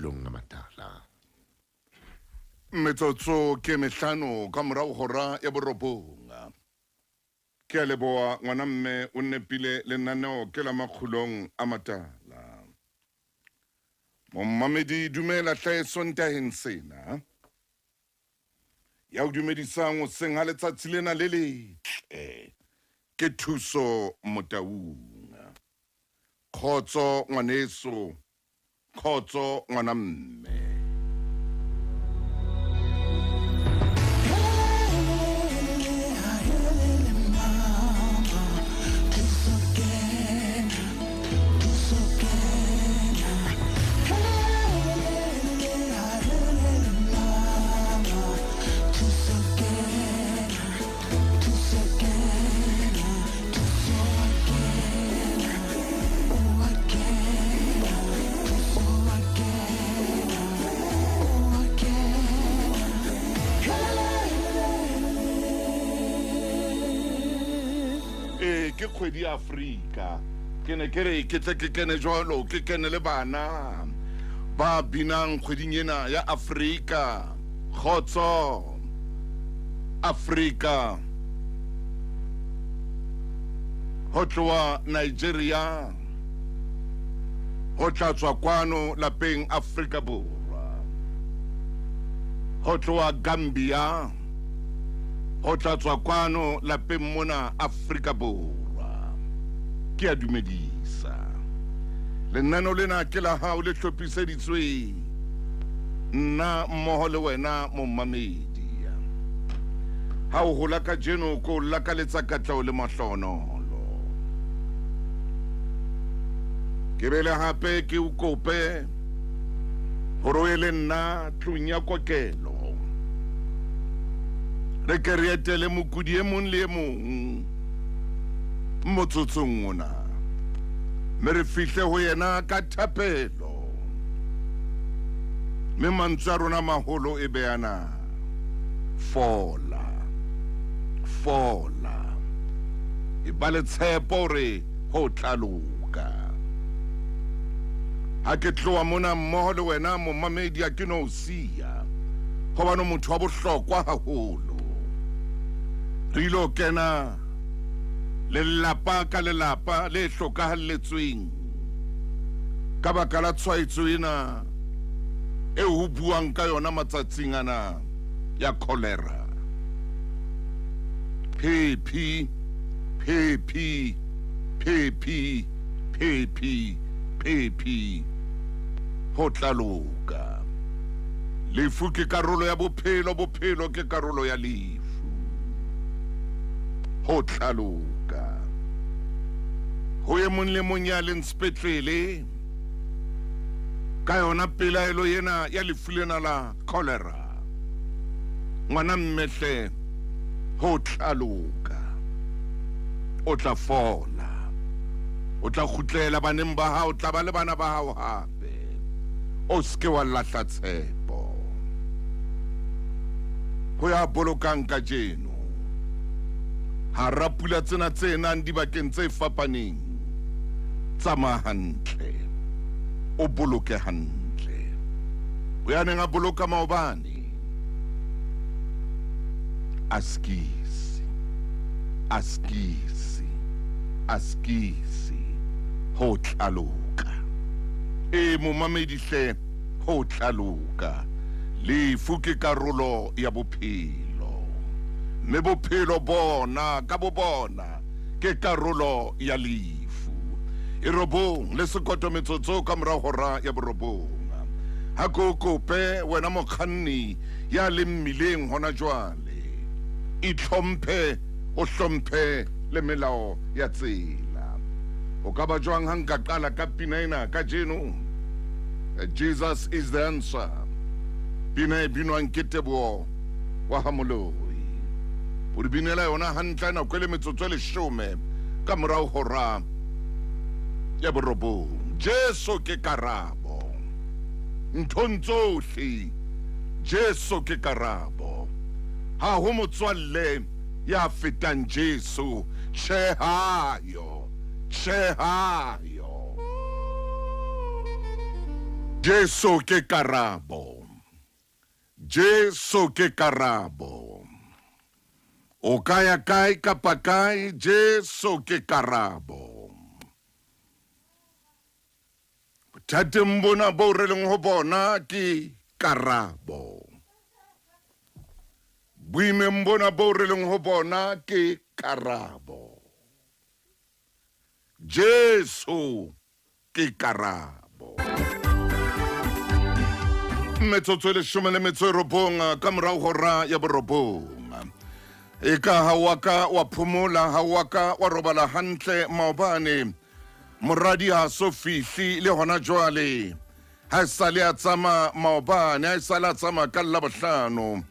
Makgulong a Matala. Metsotso ke mehlano ka morago hora ya borobong. Ke a leboa ngwana mme o nepile lenaneo ke la Makgulong a Matala. Mommamedi dumela hle Sontaheng sena. Ya o dumedisang hoseng ha letsatsi lena le letle ke Thuso Motaung. Kgotso ngwaneso, kgotso ngwana mme. Ee, ke kgwedi ya Afrika. Ke ne ke re ke tle ke kene jwalo, ke kene le bana ba binang kgweding ena ya Afrika. Kgotso Afrika. Ho tloha Nigeria ho tla tswa kwano lapeng Afrika Borwa. Ho tloha Gambia ho tla tswa kwano lapeng mona Afrika Borwa. Ke a dumedisa. Lenaneo lena ke la hao le hlophiseditswe nna mmoho le wena mommamedi. Ha o hola kajeno ko lakaletsa katleho le mahlonolo. Ke bele hape ke o kope hore o ye le nna tlung ya kokelo. Re ke re etele mokudi e mong le e mong motsotsong ona, mme re fihle ho yena ka thapelo, mme mantswe a rona maholo e be ana: Fola, fola, e ba le tshepo hore ho tla loka. Ha ke tloha mona mmoho le wena momamedi, ha ke no o siya, hobane o motho wa bohlokwa haholo. Re ilo kena lelapa ka lelapa le hlokahalletsweng ka baka la tshwaetso ena eo ho buang ka yona matsatsing ana ya cholera. Phephi, phephi, phephi, phephi, phephi, ho tla loka. Lefu ke karolo ya bophelo, bophelo ke karolo ya lefu. Ho tla loka. Ho e mong le mong ya leng sepetlele ka yona pelaelo ena ya lefu lena la cholera, ngwana mme hle, ho tla loka. O tla fola. O tla kgutlela baneng ba hao, tla ba le bana ba hao hape. O se ke wa lahla tshepo. Ho ya bolokang kajeno, hara pula tsena tse nang dibakeng tse fapaneng, tsamaya hantle, o boloke hantle. Ho ya neng a boloka maobane, askisi, askisi, askisi, ho tla loka. E, momamedi hle, ho tla loka. Lefu ke karolo ya bophelo, mme bophelo bona ka bobona ke karolo ya lefu. E robong le sekoto metsotso ka mora hora ya borobong. Ha ke o kope wena mokganni ya leng mmileng hona jwale, itlhomphe o hlomphe le melao ya tsela. Ho ka ba jwang ha nka qala ka pina ena kajeno? Jesus is the answer. Pina e binwang ke Teboho wa ha Moloi. O re binela yona hantle nako e le metsotso e leshome ka morao hora ya borobong. Jesu ke karabo nthong tsohle. Jesu ke karabo. Ha ho motswalle ya fetang Jesu. Tjhe hayo, tjhe hayo. Jesu ke karabo. Jesu ke karabo. O ka ya kae kapa kae, Jesu ke karabo. Bothateng bona boo re leng ho bona ke karabo. Boimeng bona boo re leng ho bona ke karabo. Jesu ke karabo. Metsotso e leshome le metso e robong ka morago hora ya borobong. E ka ha wa ka wa phomola, ha wa ka wa robala hantle maobane. Moradi ha so fihli le hona jwale. Ha e sale a tsamaya maobane, ha e sale a tsamaya ka Labohlano.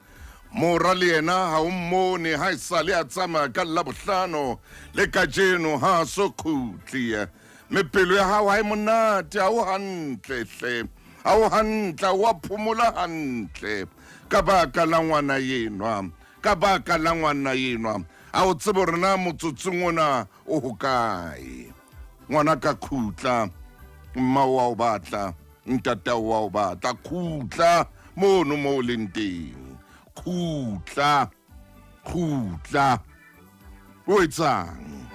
Mora le yena ha o mmone, ha e sale a tsamaya ka Labohlano, le kajeno ha a so khutle. Mme pelo ya hao ha e monate, ha o hantle hle. Ha o hantle, ha o a phomola hantle. Ka baka la ngwana enwa, ka baka la ngwana enwa. Ha o tsebe hore na motsotsong ona o hokae. Ngwana ka khutla, mma o a o batla, ntata o a o batla. Khutla mono mo o leng teng. Khutla, khutla. O etsang?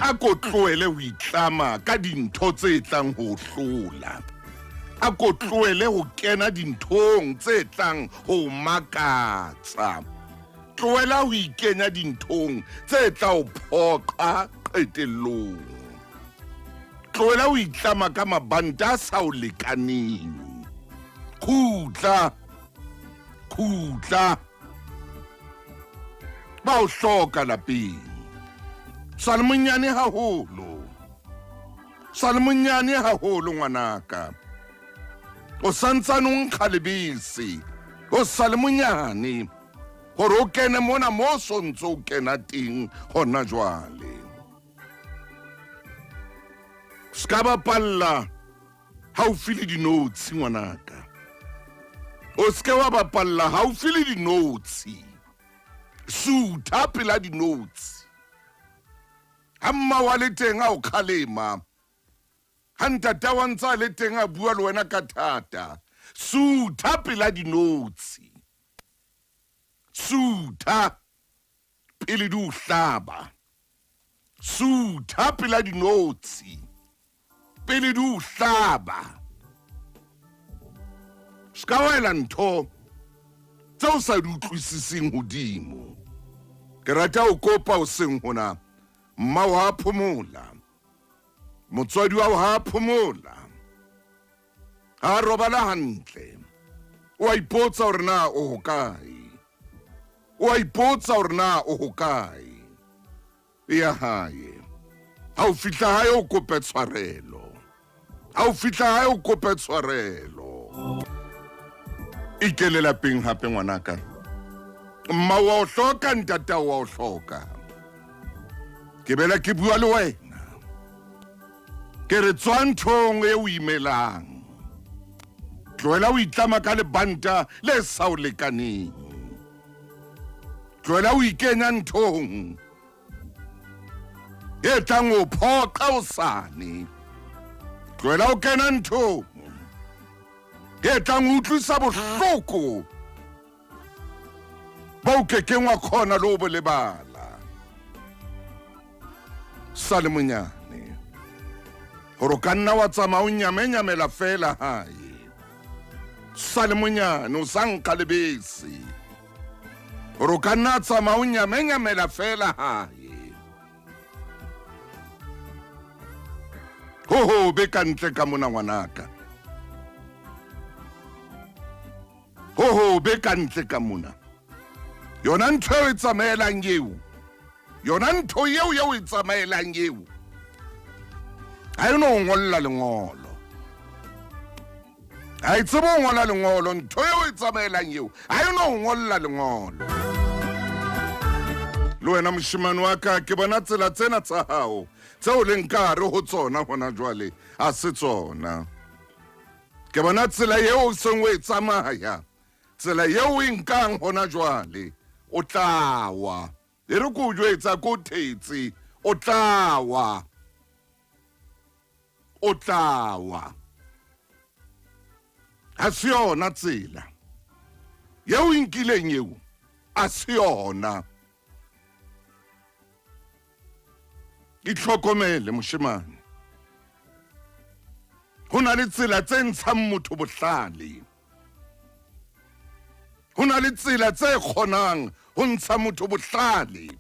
A ko tlohele ho itlama ka dintho tse tlang ho o hlola. A ko tlohele ho kena dinthong tse tlang ho o makatsa. Tlohela ho ikenya dinthong tse tla o phoqa qetellong. Tlohela ho itlama ka mabanta a sa o lekaneng. Khutla, khutla. Ba o hloka lapeng. Sa le monyane haholo. Sa le monyane haholo ngwanaka. O santsane o nkga lebese. O sa le monyane. Hore o kene mona mo o sontse o kena teng hona jwale. Ska bapalla haufi le dinotshi ngwanaka. O seke wa bapalla haufi le dinotshi. Sutha pela dinotshi. Ha mma wa le teng a o kgalema. Ha ntata wa ntse a le teng a bua le wena ka thata. Sutha pela dinotshi. Sutha pele di o hlaba. Sutha pela dinotshi pele di o hlaba. Ska wela ntho tse o sa di utlwisiseng hodimo. Ke rata o kopa o seng hona mma wa phomola. Motswadi wa ha phomola. Ha robala hantle. O a ipotsa hore na o hokae. O a ipotsa hore na o hokae. Ya hae. Ha o fihla hae o kope tshwarelo. Ha o fihla hae o kope tshwarelo. Ikele lapeng hape ngwanaka. Mma wa o hloka, ntata wa o hloka. Ke bela ke bua le wena. Ke re tswa nthong e o imelang. Tlohela o itlama ka lebanta le sa o lekaneng. Tlohela o ikenya nthong e tlang o phoqa hosane. Tlohela o kena nthong e tlang o utlwisa bohloko bo o kekeng wa kgona le o bo lebala. Sa le monyane gore o ka nna wa tsamaya o nyamenyamela fela hae. Sa le monyane o sa nka lebese gore o ka nna tsamaya o nyamenyamela fela hae. Ho hobe ka ntle ka mona ngwanaka. Ho hobe ka ntle ka mona. Yona ntho eo e tsamaelang eo. Yona ntho eo eo e tsamaelang eo. Ha e no ngolla lengolo. Ha e tsebe ho ngola lengolo, ntho eo e tsamaelang eo. Ha e no ngolla lengolo. Le wena moshemane wa ka, ke bona tsela tsena tsa hao tseo leng ka hare ho tsona hona jwale, ha se tsona. Ke bona tsela eo o seng o e tsamaya, tsela eo o e nkang hona jwale, o tla wa. E re ke o jwetsa, ke o thetse, o tla wa. O tla wa. Ha se yona tsela yeo e nkileng eo, a se yona. Itlhokomele moshemane, ho na le tsela tse ntshang motho bohlale, ho na le tsela tse kgonang ho ntsha motho bohlale,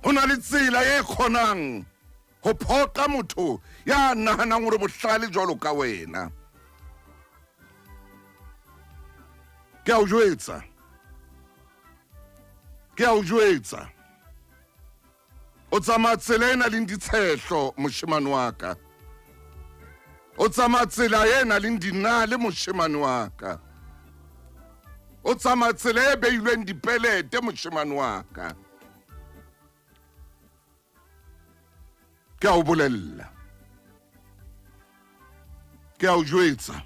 ho na le tsela e kgonang ho phoqa motho ya nahanang hore bohlale jwalo ka wena. Ke a o jwetsa, ke a o jwetsa, o tsamaya tsela e nang le ditshehlo moshemane wa ka, o tsamaya tsela e nang le dinale moshemane wa ka, o tsamaya tsela e beilweng dipelete moshemane wa ka. Ke a o bolella, ke a o jwetsa,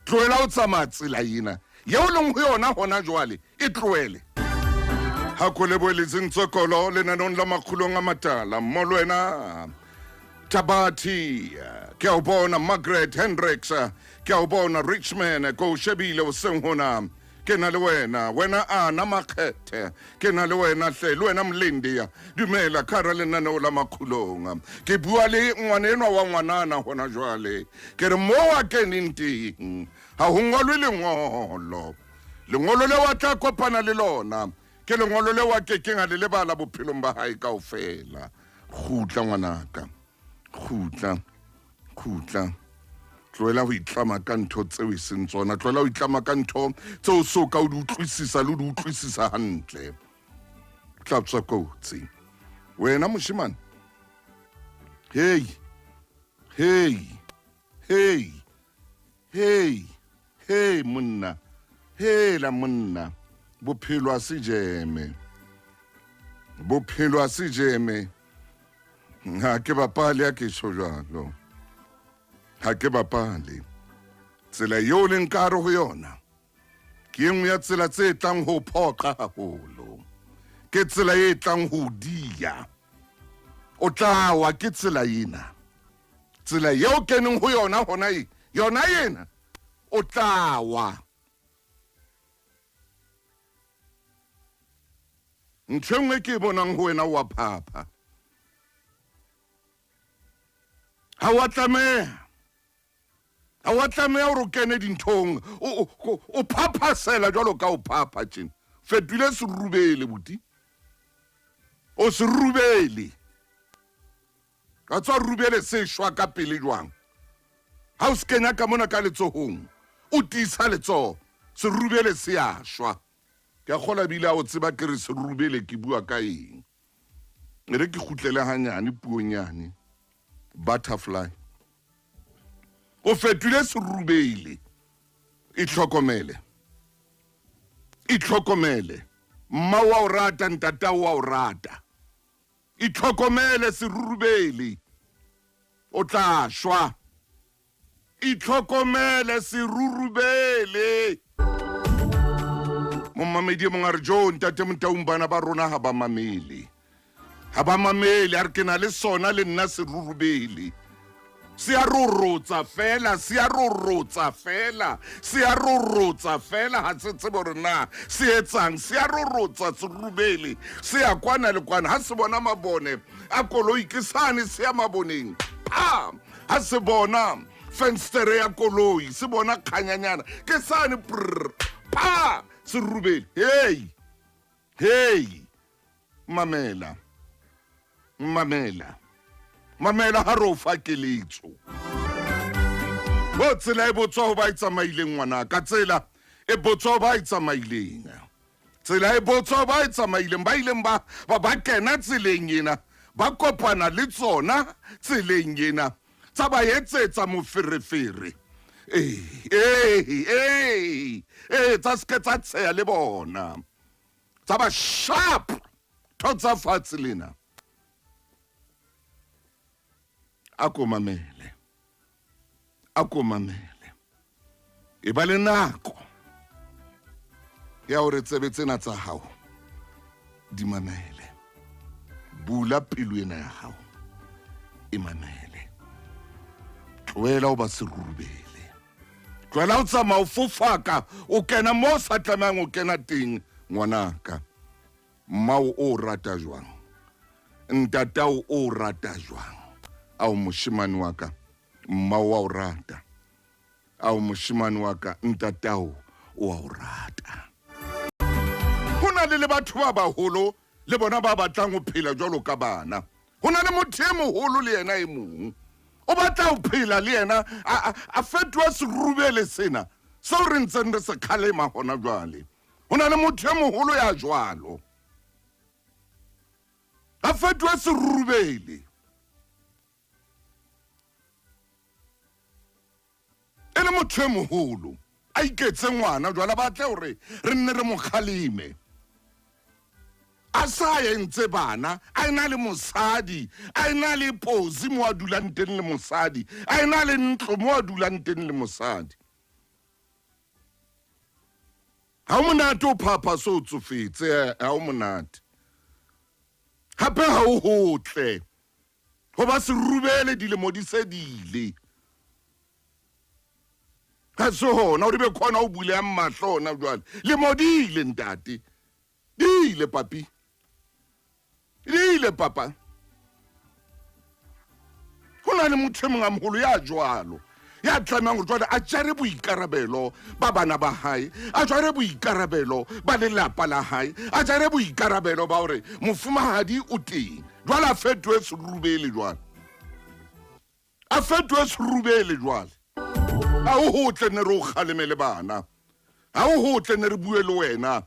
tlohela o tsamaya tsela ena yeo leng ho yona hona jwale, e tlohele. Ha ko leboeletseng tsokolo lenaneong la Makgulong a Matala mmo le wena Tabati, ke a o bona Margaret Hendricks, ke a o bona Richman, ko o shebile o seng hona, ke na le wena, wena Ana Makgethe, ke na le wena hle, le wena Mlindi, dumela ka hara lenaneo la Makgulong. Ke bua le ngwanenwa wa ngwanana hona jwale, ke re mo a keneng teng ha ho ngolwe lengolo, lengolo leo a tla kopana le lona ke lengolo leo a kekeng a le lebala bophelong ba hae kaofela. Kgutla ngwanaka, kgutla, kgutla, tlohela ho itlama ka ntho tseo e seng tsona, tlohela ho itlama ka ntho tseo so ka o di utlwisisa le o di utlwisisa hantle, o tla tswa kotsi wena moshemane. Hei, hei, hei, hei, hei monna, hela monna, bophelo a se jeme, bophelo a se jeme. Ha ke bapale, ha ke tjho jwalo, ha ke bapale. Tsela eo leng ka hare ho yona ke e nngwe ya tsela tse tlang ho phoqa haholo, ke tsela e tlang ho diya, o tla wa ke tsela ena, tsela eo keneng ho yona hona e yona ena, o tla wa. Ntho e nngwe ke e bonang ho wena, wa phapha, ha wa tlameha, ha wa tlameha hore o kene dinthong, o phaphasela jwalo ka o phapha tjena, fetohile serubele buti, o serubele. Ka tswa rubele se shwa ka pele jwang? Ha o se kenya ka mona ka letsohong, o tiisa letsoho, serubele se a shwa. Ke a kgola bile a o tseba ke re serubele ke bua ka eng. E re ke kgutlele hanyane puong yane. Butterfly. O fetohile serubele. Itlhokomele. Itlhokomele. Mma wa o rata, ntata wa o rata. Itlhokomele serurubele, o tla shwa. Itlhokomele serurubele. Momamedi e mongwe a re, Jo, ntate Motaung, bana ba rona ha ba mamele, ha ba mamele. A re ke na le sona le nna serurubele, se a rorotsa fela, se a rorotsa fela, se a rorotsa fela, ha se tsebe hore na se etsang. Se a rorotsa serurubele, se ya kwana le kwana. Ha se bona mabone a koloi ke sane, se ya maboneng, pha. Ha se bona fenstere ya koloi, se bona kganyanyana ke sane, prr, pha, serurubele. Hei, hei, mamela, mamela, mamela ha re o fa keletso. O tsela e botswa ho ba e tsamaileng ngwana ka, tsela e botswa ho ba e tsamaileng, tsela e botswa ho ba e tsamaileng, ba ileng ba ba kena tseleng ena, ba kopana le tsona tseleng ena, tsa ba etsetsa moferefere. Ee, ee, ee, ee, tsa seke tsa tsheya le bona, tsa ba sharp tho tsa fatshe lena. A ko mamele, a ko mamele, e ba le nako ya hore tsebe tsena tsa hao di mamele. Bula pelo ena ya hao. E mamele. Tlohela ho ba serurubele. Tlohela ho tsamaya o fofaka o kena mo o sa tlamehang ho kena teng ngwanaka. Mmao o o rata jwang? Ntatao o o rata jwang? Ao moshemane wa ka, mmao wa o rata. Ao moshemane wa ka, ntatao o a o rata. Ho na le le batho ba baholo le bona ba batlang ho phela jwalo ka bana. Ho na le motho e moholo le yena e mong o batla ho phela le yena a fetoha serubele sena seo re ntseng re se kgalema hona jwale. Ho na le motho e moholo ya jwalo a fetohe serubele. E le motho e moholo a iketse ngwana jwale a batle hore re nne re mo kgaleme a sa entse bana a ena le mosadi a ena le pozi mo a dulang teng le mosadi a ena le ntlo mo a dulang teng le mosadi ha o monate o phapha se o tsofetse ha o monate hape ha o hotle Ho ba serubele dilemo di se di ile. Ga se hona o be khona o bulehang mahlo ona jwale. Lemo di ile ntate. Di ile papi. Di ile papa. Ho na le motho e mong a moholo ya jwalo. Ya tlamehang hore jwale a jare boikarabelo ba bana ba hae, a jare boikarabelo ba lelapa la hae, a jare boikarabelo ba hore mofumahadi o teng. Jwale a fetohe serubele jwale. A fetohe serubele jwale. Ha ho hotle ne re o kgalemele bana. Ha ho hotle ne re bue le wena.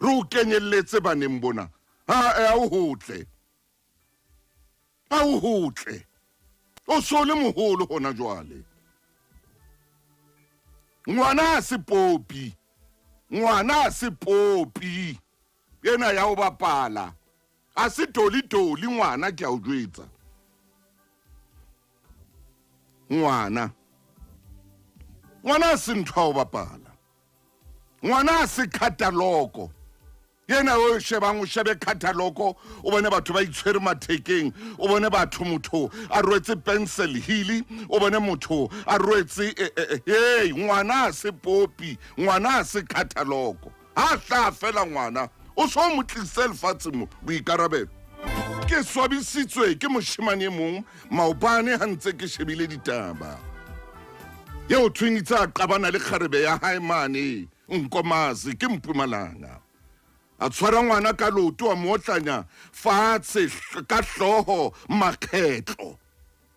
Re o kenyelletse baneng bona. Ha ho hotle. Ha ho hotle. O so le moholo hona jwale. Ngwana ha se popi. Ngwana ha se popi. Ena ya ho bapala. Ha se doli doli ngwana ke a o jwetsa. Ngwana. Ngwana ha se ntho ya ho bapala. Ngwana ha se khataloko. Yena o shebang o shebe khathaloko o bone batho ba itshwere mathekeng o bone batho motho a rwetse pencil heel o bone motho a rwetse hey ngwana a se popi ngwana a se khathaloko ha hla fela ngwana o so mo tlise lefatsheng mo boikarabelo ke swabisitswe ke moshemane e mong maobane ha ntse ke shebile ditaba eo thweng itse a qabana le kgarebe ya hae mane Nkomazi ke Mpumalanga. A tshwara ngwana ka leoto a mo otlanya fatshe ka hlooho makgetlo.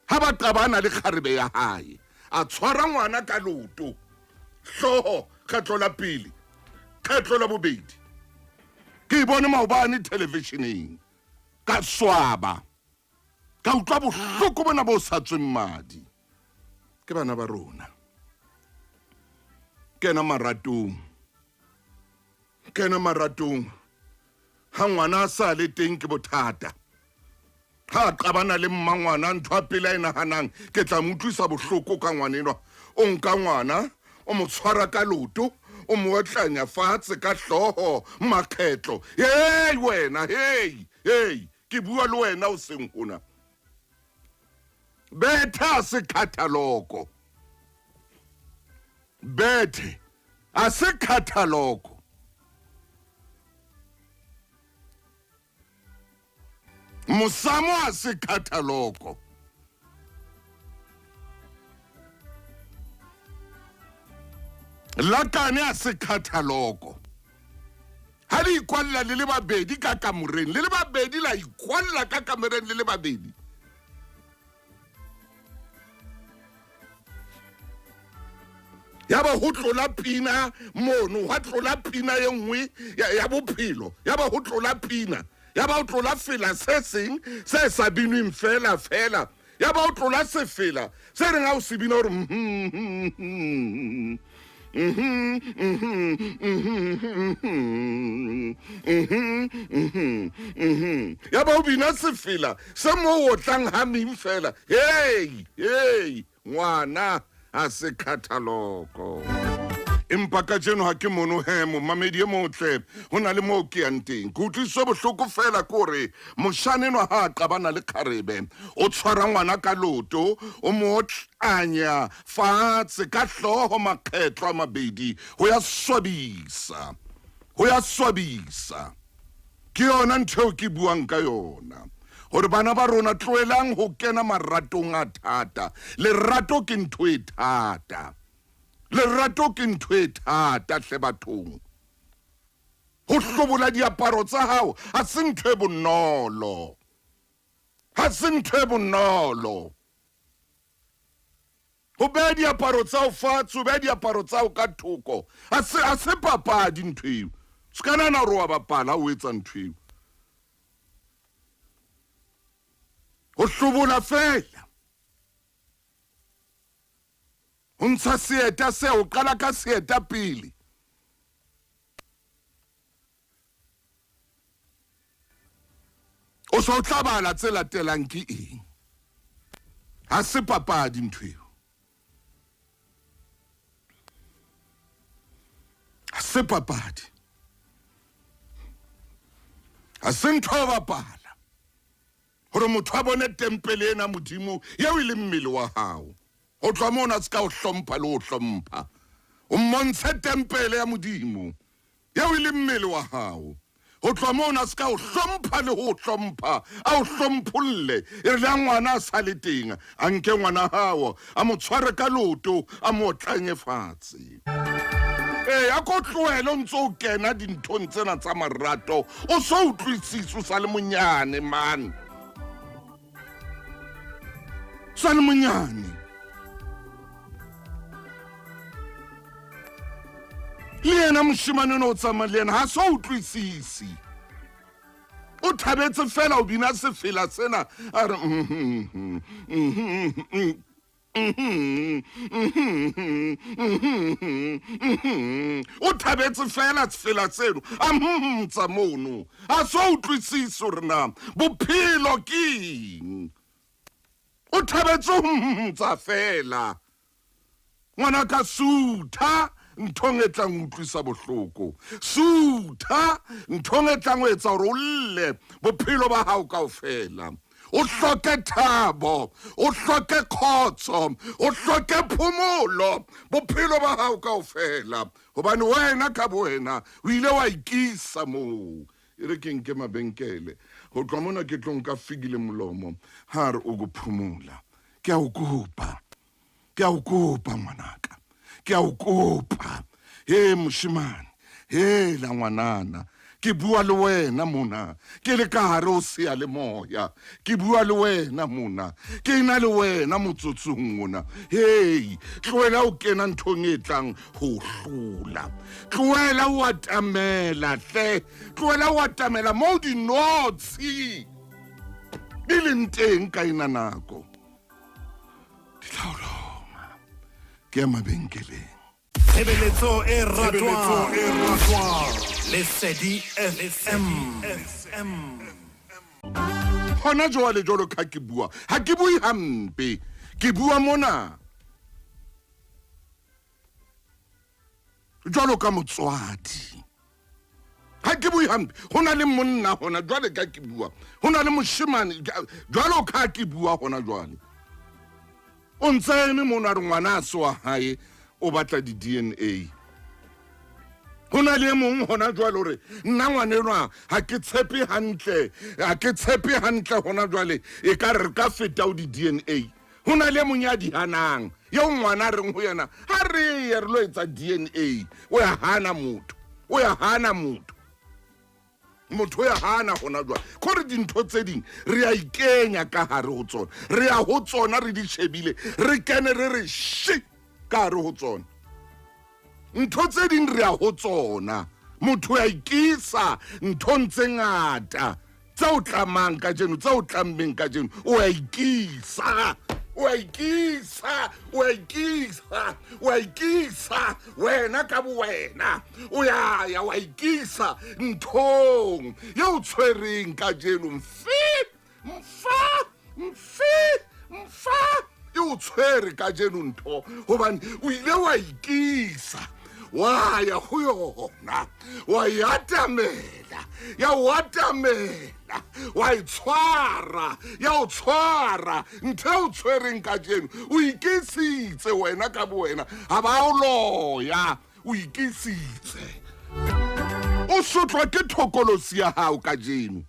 Ha ba qabana le kgarebe ya hae. A tshwara ngwana ka leoto hlooho kgetlo la pele, kgetlo la bobedi. Ke e bone maobane televisioneng. Ka swaba. Ka utlwa bohloko bona bo sa tsweng madi. Ke bana ba rona. Kena maratong. Kena maratong. Ha ngwana a sa le teng ke bothata. Ha a qabana le mma ngwana ntho a pele a e nahanang ke tla mo utlwisa bohloko ka ngwanenwa. O nka ngwana o mo tshwara ka loto o mo otlanya fatshe ka hlooho makgetlo. Hey wena hey hey ke bua le wena o seng hona. Bethe a se khathaloko. Bethe a se khathaloko. Mosamo a se khathaloko. Lakane a se khathaloko. Ha le ikwalla le le babedi ka kamoreng, le le babedi la ikwalla ka kamoreng le le babedi. Ya ba ho tlola pina mono, hwa tlola pina e nngwe ya bophelo, ya ba ho tlola pina, ya ba ho tlola fela se seng se sa binweng fela fela, ya ba o tlola sefela se reng ha o se bina gore ya ba o bina sefela se mo o otlang hameng fela hei hei ngwana a se khathaloko. Empa kajeno ha ke mono he, momamedi e motle, ho na le moo ke yang teng. Ke utlwisitswe bohloko feela ke hore moshana enwa ha a qabana le kgarebe, o tshwara ngwana ka loto, o mo otlanya fatshe ka hlooho makgetlo a mabedi. Ho ya swabisa. Ho ya swabisa. Ke yona ntho eo ke buang ka yona. Hore bana ba rona tlohelang ho kena maratong a thata. Lerato ke ntho e thata. Lerato ke ntho e thata hle bathong. Ho hlobola diaparo tsa hao ha se ntho e bonolo. Ha se ntho e bonolo. Ho beha diaparo tsa hao fatshe, ho beha diaparo tsa hao ka thoko, ha se, ha se papadi ntho eo. Se ka nahana hore wa bapala ha o etsa ntho eo. Ho hlobola feela. Ho ntsha seeta seo, qala ka seeta pele. O se o tla bala tse latelang ke eng. Ha se papadi ntho eo. Ha se papadi. Ha se ntho ya ho bapala. Hore motho a bone tempele ena Modimo eo e leng mmele wa hao. Ho tloha moo o ne a se ka o hlompha le ho hlompha. O mmontshe tempele ya Modimo eo e leng mmele wa hao. Ho tloha moo o ne a se ka o hlompha le ho o hlompha, a o hlompholle. E re le ha ngwana a sa le teng, a nke ngwana hao, a mo tshware ka leoto, a mo otlanye fatshe. Ee, a ko tlohele o ntse o kena dinthong tsena tsa marato, o so utlwisise o sa le monyane man. Sa le monyane. Le yena moshemane ono o tsamaya le yena ha so utlwisise. O thabetse fela o bina sefela sena a re mm mm o thabetse fela sefela seno a mntsa mono a so utlwisise gore na bophelo ke eng o thabetse ho mntsa fela ngwana ka sutha nthong e tlang utlwisa bohloko sutha nthong e tlang ho etsa gore o lle bophelo ba gago kaofela o hloke thabo o hloke khotso o hloke phomolo bophelo ba gago kaofela gobane wena ka bowena o ile wa ikisa moo e re ke nke mabenkele go tloa mona ke tlo nka figile molomo ha re o go phomola ke a o kopa ke a o kopa ngwanaka ke a o kopa he moshemane hela ngwanana ke bua le wena mona ke le ka gare o seya le moya ke bua le wena mona ke na le wena motsotsong ona hei tlohela o kena nthong e tlang go hlola tlohela o atamela hle tlohela o atamela moo dinotshi di leng teng ka ena nako di tla o loma ke ya mabenkeleng Tshebeletso e ratwang Lesedi FM. Hona jwale jwalo ka ke bua ha ke bue hampe ke bua mona jwalo ka motswadi ga ke bue hampe go na le monna gona jwale ka ke bua go na le moshemane jwalo ka ke bua gona jwale o ntse eme mono a re ngwana a se wa gae o batla di-dna go na le e mongwe gona jwale gore nna ngwanenwa ga ke tshepe gantle ga ke tshepe gantle gona jwale e ka re ka feta o di-dna Go na le mong ya di hanang, yeo ngwana a reng go yena, ga re ye re lo etsa DNA. O ya hana motho, o ya hana motho. Motho o ya hana gona jwale. Kore dintho tse ding re a ikenya ka gare go tsona, re ya go tsona re di shebile, re kene re re shi ka gare go tsona. Ntho tse ding re ya ho tsona. Motho ya ikisa nthong tse ngata tse o tlamang kajeno, tse o tlammeng kajeno, o a ikisa, o a ikisa, o a ikisa, o a ikisa wena ka bowena, o ya ya wa ikisa nthong ye o tshwereng kajeno. Mfi, mfa, mfi, mfa e o tshwere kajeno ntho, gobane o ile wa ikisa, Wa ya ho yona, wa e atamela, ya o atamela, wa e tshwara, ya o tshwara. Ntho e o tshwereng kajeno, o ikisitse wena ka bowena, ha ba o loya, o ikisitse. O sotlwa ke thokolosi ya hao kajeno.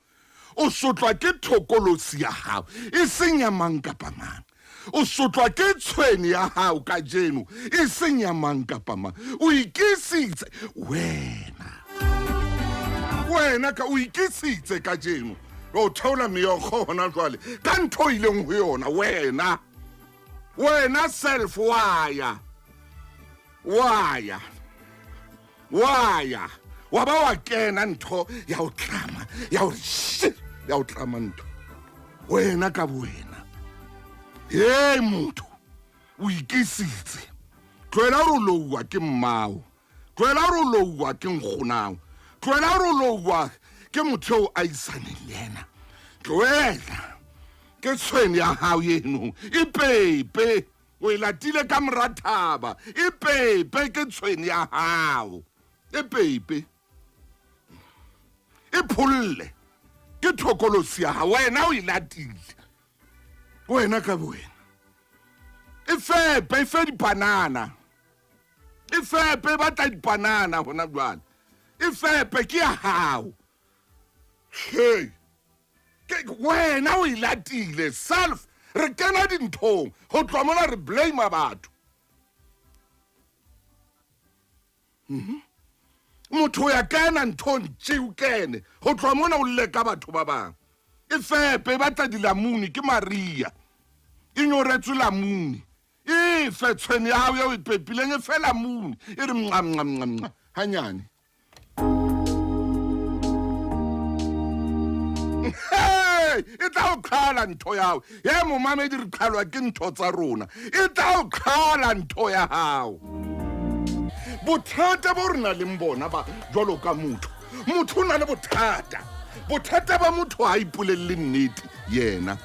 O sotlwa ke thokolosi ya hao, e seng ya mang kapa mang. O sotlwa ke tshwene ya hao kajeno, e seng ya mang kapa mang. O ikisitse wena. Wena ka o ikisitse kajeno. O theola meokgo hona jwale ka ntho e ileng ho yona wena. Wena self wa ya. Wa ya. Wa ya. Wa ba wa kena ntho ya o tlama, ya o shit, ya o tlama ntho. Wena ka bowena. Hey motho, o ikisitse. Tlohela hore o louwa ke mmao. Tlohela hore o louwa ke nkgonao. Tlohela hore o louwa ke motho eo a isaneng le yena. Tlohela. Ke tshwene ya hao eno. E pepe. O e latile ka mora thaba. E pepe ke tshwene ya hao. E pepe. E pholle. Ke thokolosi ya hao. Wena o e latile. Wena ka bowena. E fepe, e fe dipanana. E fepe, e batla dipanana hona jwale. E fepe ke ya hao. Hey. Ke wena o e latile self. Re kena dinthong ho tloha mona re blame batho. Motho o ya kena nthong tje o kene ho tloha mona o lle ka batho ba bang. E fepe, e batla dilamuni ke Maria. E nyoretswe lamuni. E fe tshwene ya hao eo e pepileng, e fe lamuni. E re mnqa mnqa mnqa mnqa hanyane. Hey, e tla o qhala ntho ya hao. Ye momamedi re qhalwa ke ntho tsa rona. E tla o qhala ntho ya hao. Bothata bo re nang le bona ba jwalo ka motho. Motho o na le bothata. Bothata ba motho ha ipolelle nnete yena.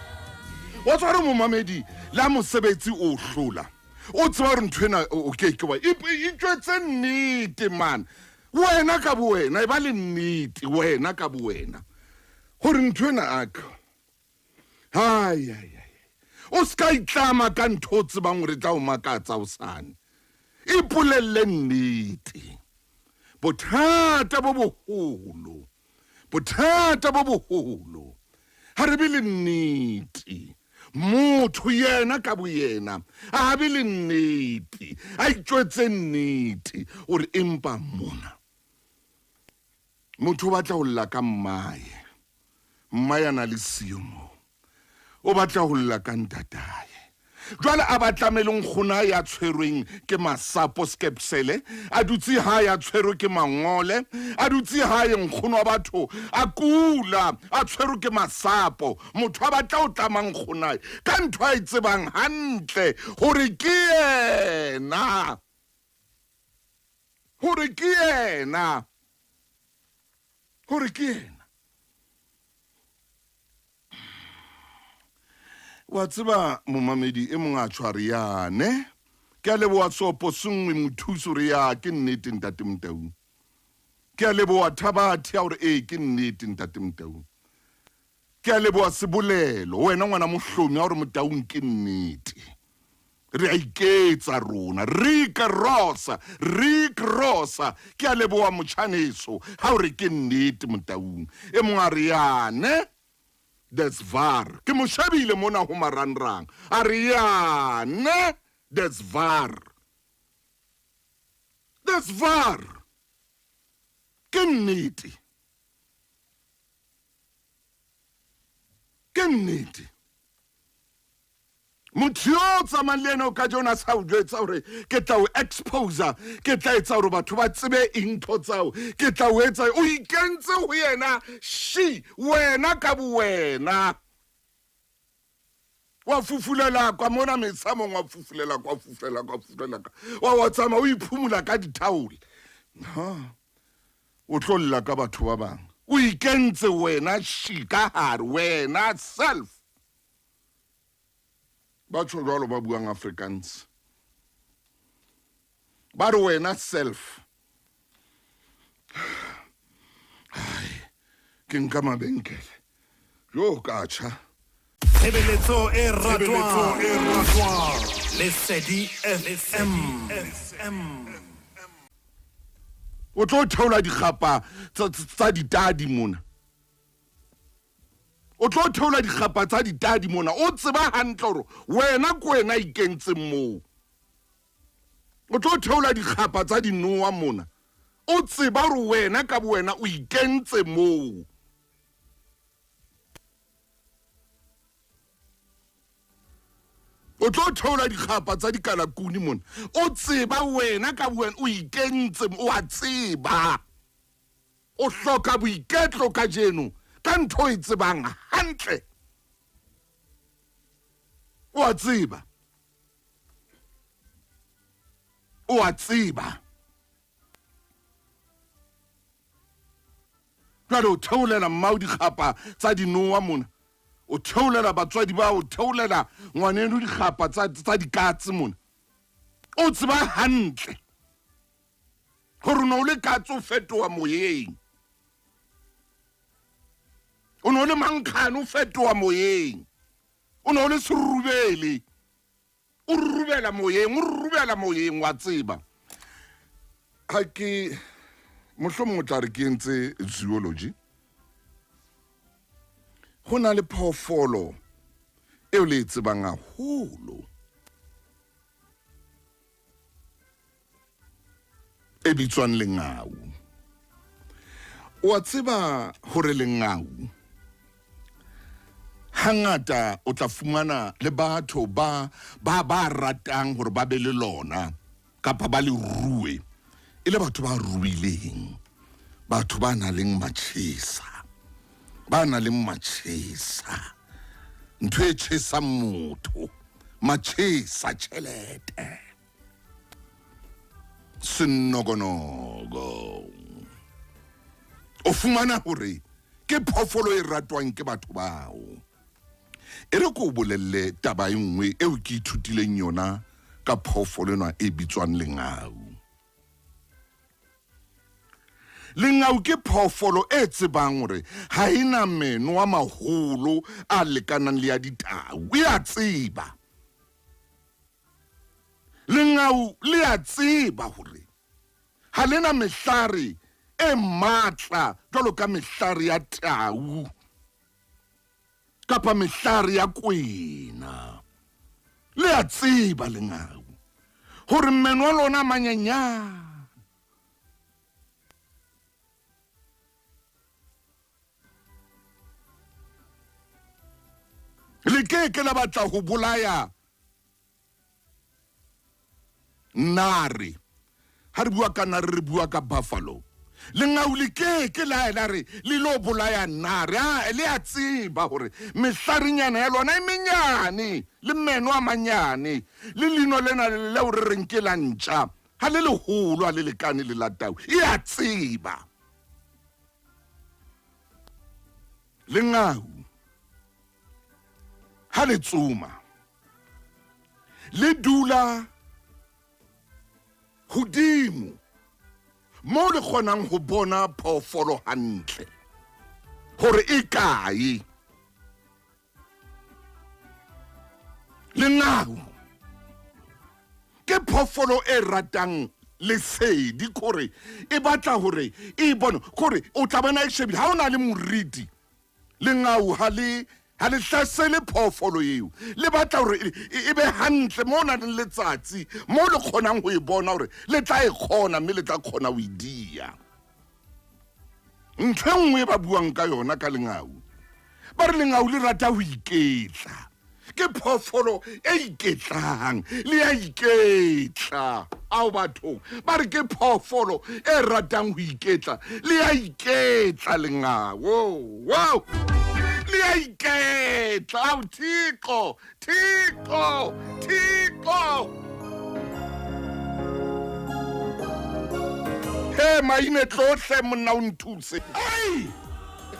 Wa tswa re momamedi la mosebetsi o hlola. O tseba hore ntho ena o ke ke wa itjwetse nnete man. Wena ka bowena e ba le nnete wena ka bowena. Hore ntho ena aka. Hai hai hai. O ska itlama ka ntho o tsebang hore tla o makatsa hosane. Ipolelle nnete. Bothata bo boholo. Bothata bo boholo. Ha re be le nnete. Motho yena ka boyena a be le nnete, a itjwetse nnete hore empa mona motho o batla ho lla ka mmae, mmae a na le siyo moo, o batla ho lla ka ntatae. Jwale a ba tlamele nkgono ya tshwerweng ke masapo skepsele, a dutse hae a tshwerwe ke mangole, a dutse hae nkgono wa batho a kula, a tshwerwe ke masapo. Motho a batla ho tlama nkgonae ka ntho a e tsebang hantle hore ke yena, hore ke yena, hore ke yena. Wa tseba momamedi e mong a tshware yane. Ke a leboha Sopo Sengwe mothusi hore ya ke nnete ntate Motaung. Ke a leboha Thabathe ya hore ee ke nnete ntate Motaung. Ke a leboha Sebolelo wena ngwana mohlomi ya hore Motaung ke nnete. Re a iketsa rona. Rick Rosa, Rick Rosa. Ke a leboha motjhaneso ha hore ke nnete Motaung. E mong a re yane. That's var. Ke mo shebile mona ho marangrang. A re yane, that's var. That's var. Ke nnete. Ke nnete. Motho yo o tsamayang le ena o ka jona sa o jwetsa hore ke tla o exposer, ke tla etsa hore batho ba tsebe eng ntho tsao, ke tla o etsa, o ikentse ho yena she, wena ka bowena. Wa fufulela kwa mona metsamong, wa fufulela kwa, fufulela kwa, fufulela kwa. Wa wa tsamaya o iphumula ka dithaole. Ha. O tlo lla ka batho ba bang. O ikentse wena she ka hare, wena self. Ba tjho jwalo ba buang Afrikaans. Ba re wena self. Ke nka mabenkele jo ka tjha. Tshebeletso e ratwang Lesedi FM. O tlo theola dikgapa tsa ditadi mona. O tlo theola dikgapa tsa ditadi mona. O tseba hantle hore wena ke wena ikentseng moo. O tlo theola dikgapa tsa dinowa mona. O tseba hore wena ka bowena o ikentse moo. O tlo theola dikgapa tsa dikalakuni mona. O tseba wena ka bowena o ikentse, o a tseba. O hloka boiketlo kajeno ka ntho e tsebang hantle. O a tseba. O a tseba. Jwale o theolela mmao dikgapa tsa dinowa mona. O theolela batswadi ba, o theolela ngwaneno dikgapa tsa dikatse mona. O tseba hantle gore o ne o le katse o fetoha moyeng. O ne o le mankgane o fetoha moyeng. O ne o le serurubele. O rurubela moyeng, o rurubela moyeng, wa tseba. Ha ke mohlomong o tla re ke entse zoology. Ho na le phoofolo eo le e tsebang haholo e bitswang lengau. O a tseba hore lengau hangata o tla fumana le batho ba ba ba ratang hore ba be le lona kapa ba le rue e le batho ba ruileng, batho ba nang le matjhesa, ba nang le matjhesa, ntho e tjhesang motho, matjhesa tjhelete, senokonogo. O fumana hore ke phoofolo e ratwang ke batho bao. E re ko o bolelle taba e nngwe eo ke ithutileng yona ka phoofolo enwa e bitswang lengau. Lengau ke phoofolo e tsebang hore ha e na meno a maholo a lekanang le ya ditau. E a tseba. Lengau le a tseba hore ha le na mehlare e matla jwalo ka mehlare ya tau kapa mehlare ya kwena. Le a tseba lengau hore meno a lona a manyenyane. Le ke ke la batla ho bolaya nare. Ha re bua ka nare re bua ka buffalo. Lengau le ke ke la la re le lo bolaya nare. A le a tseba hore mehlarenyana ya lona e menyane le meno a manyane le lino lena leo re reng ke la ntja ha le leholo ha le lekane le la tau. E a tseba. Lengau ha le tsoma le dula hodimo moo le kgonang ho bona phoofolo hantle hore e kae. Lengau ke phoofolo e ratang lesedi, kore e batla hore e bone, kore o tla bona e shebile. Ha o na le moriti, lengau ha le hlasele phoofolo eo, le batla hore e be hantle moo nang le letsatsi, moo le kgonang ho e bona hore le tla e kgona mme le tla kgona ho e dia. Ntho e nngwe e ba buang ka yona ka lengau, ba re lengau le rata ho iketla. Ke phoofolo e iketlang, le ya iketla. Ao bathong, ba re ke phoofolo e ratang ho iketla, le ya iketla lengau. Wow, le ya iketla. Ao Thixo, Thixo, Thixo. He maine tlohle monna o nthuse. Ai!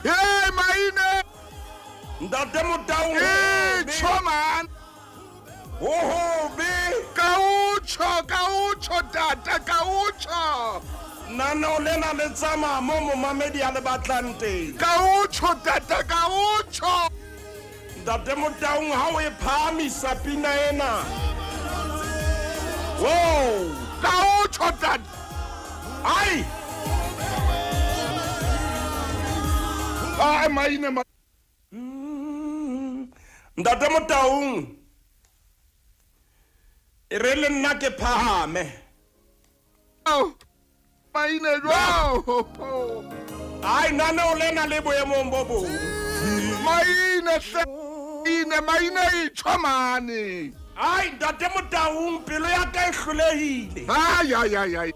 He maine! Ntate Motau. E tjho man. Ho hobe. Ka o tjho, ka o tjho tata, ka o tjho. Naneo lena le tsamaya mo momamedi a le batlang teng. Ka o tjho tata, ka o tjho. Ntate Motaung ha o e phahamisa pina ena. Wow! Ka o tjho tata. Ai! Ai maine ma. Ntate Motaung. E re le nna ke phahame. Oh. Maine jwang? Ai naneo lena le boemong bo bong. Maine hle. Ine maine e tjho mane. Ai Ntate Motaung pelo ya ka e hlolehile. Ai ai ai ai.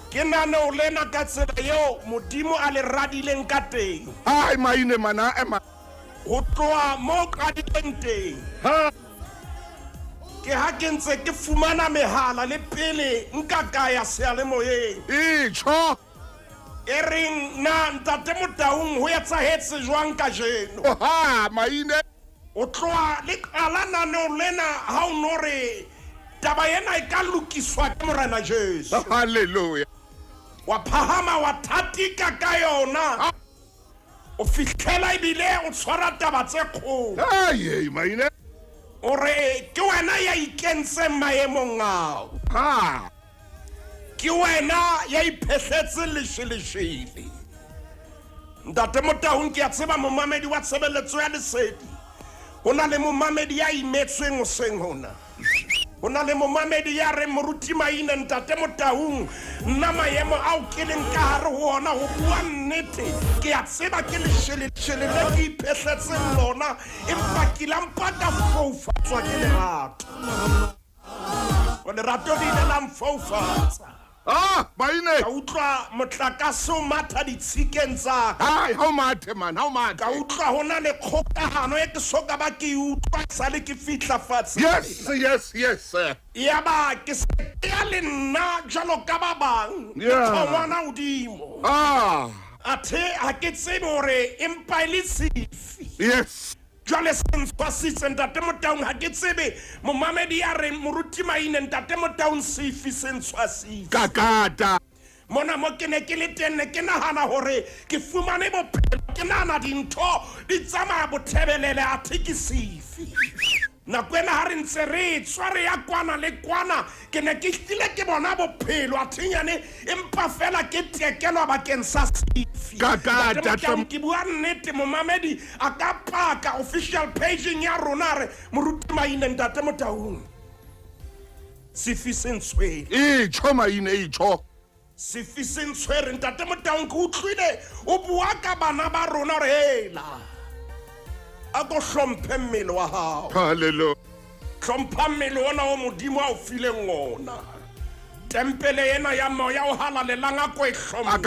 Ke naneo lena ka tsela eo Modimo a le radileng ka teng. Ai maine mana ema. Ho tloha mo qadileng teng. Ha. Ke ha ke ntse ke fumana mehala le pele nka ka ya seyalemoyeng. E tjho. E reng na Ntate Motaung ho etsahetse jwang kajeno? Ha maine. O tloha le qala naneo lena ha o no re taba ena e ka lokiswa ke Morena Jesu. Hallelujah. Wa phahama wa thatika ka yona. O fihlela ebile o tshwara taba tse kgolo. Ai maine. O re ke wena ya ikentseng maemong ao. Ha. Ke wena ya iphehletse lesheleshele. Ntate Motaung ke a tseba momamedi wa tshebeletso ya lesedi. Ho na le momamedi ya imetsweng hoseng hona. Ho na le momamedi ya reng moruti Maine Ntate Motaung nna maemo ao ke leng ka hare ho ona ho bua nnete ke a tseba ke lesheleshele le ke iphehletseng lona empa ke la mpa ka foufatswa ke lerato. O lerato le ile la mfoufatsa. Ah, maine. Ka utlwa motlakase o matha ditshikeng tsa ka. Ai, ha o mathe man, ha o mathe. Ka utlwa ho na le kgokahano e ke so ka ba ke e utlwa sale ke fihla fatshe. Yes, yes, yes, sir. Yaba ke se ke ya le nna jwalo ka ba bang. Ke Yeah. thongwana hodimo. Ah, Athe ha ke tsebe hore empa e le sefi. yes. Jwale se ntshwasitse Ntate Motaung ha ke tsebe momamedi ya reng moruti Maine Ntate Motaung sefi se ntshwasitse. Kakata. Mona mo ke ne ke le teng ne ke nahana hore ke fumane bophelo ke nahana dintho di tsamaya bothebelele athe ke sefi. Nako ena ha re ntse re tswa re ya kwana le kwana ke ne ke hlile ke bona bophelo athe nyane empa fela ke tekelwa bakeng sa sefi. Kakata. Ntate Motaung ke bua nnete momamedi a ka paka official pageng ya rona re moruti Maine Ntate Motaung. Sefi se ntshwere. E tjho maine e tjho. Sefi se ntshwere Ntate Motaung ke utlwile o bua ka bana ba rona hore hela. A ko hlomphe mmele wa hao. Hallelujah. Hlompha mmele ona o Modimo a o fileng ona. Tempele ena ya moya o halalelang a ko e hlomphe.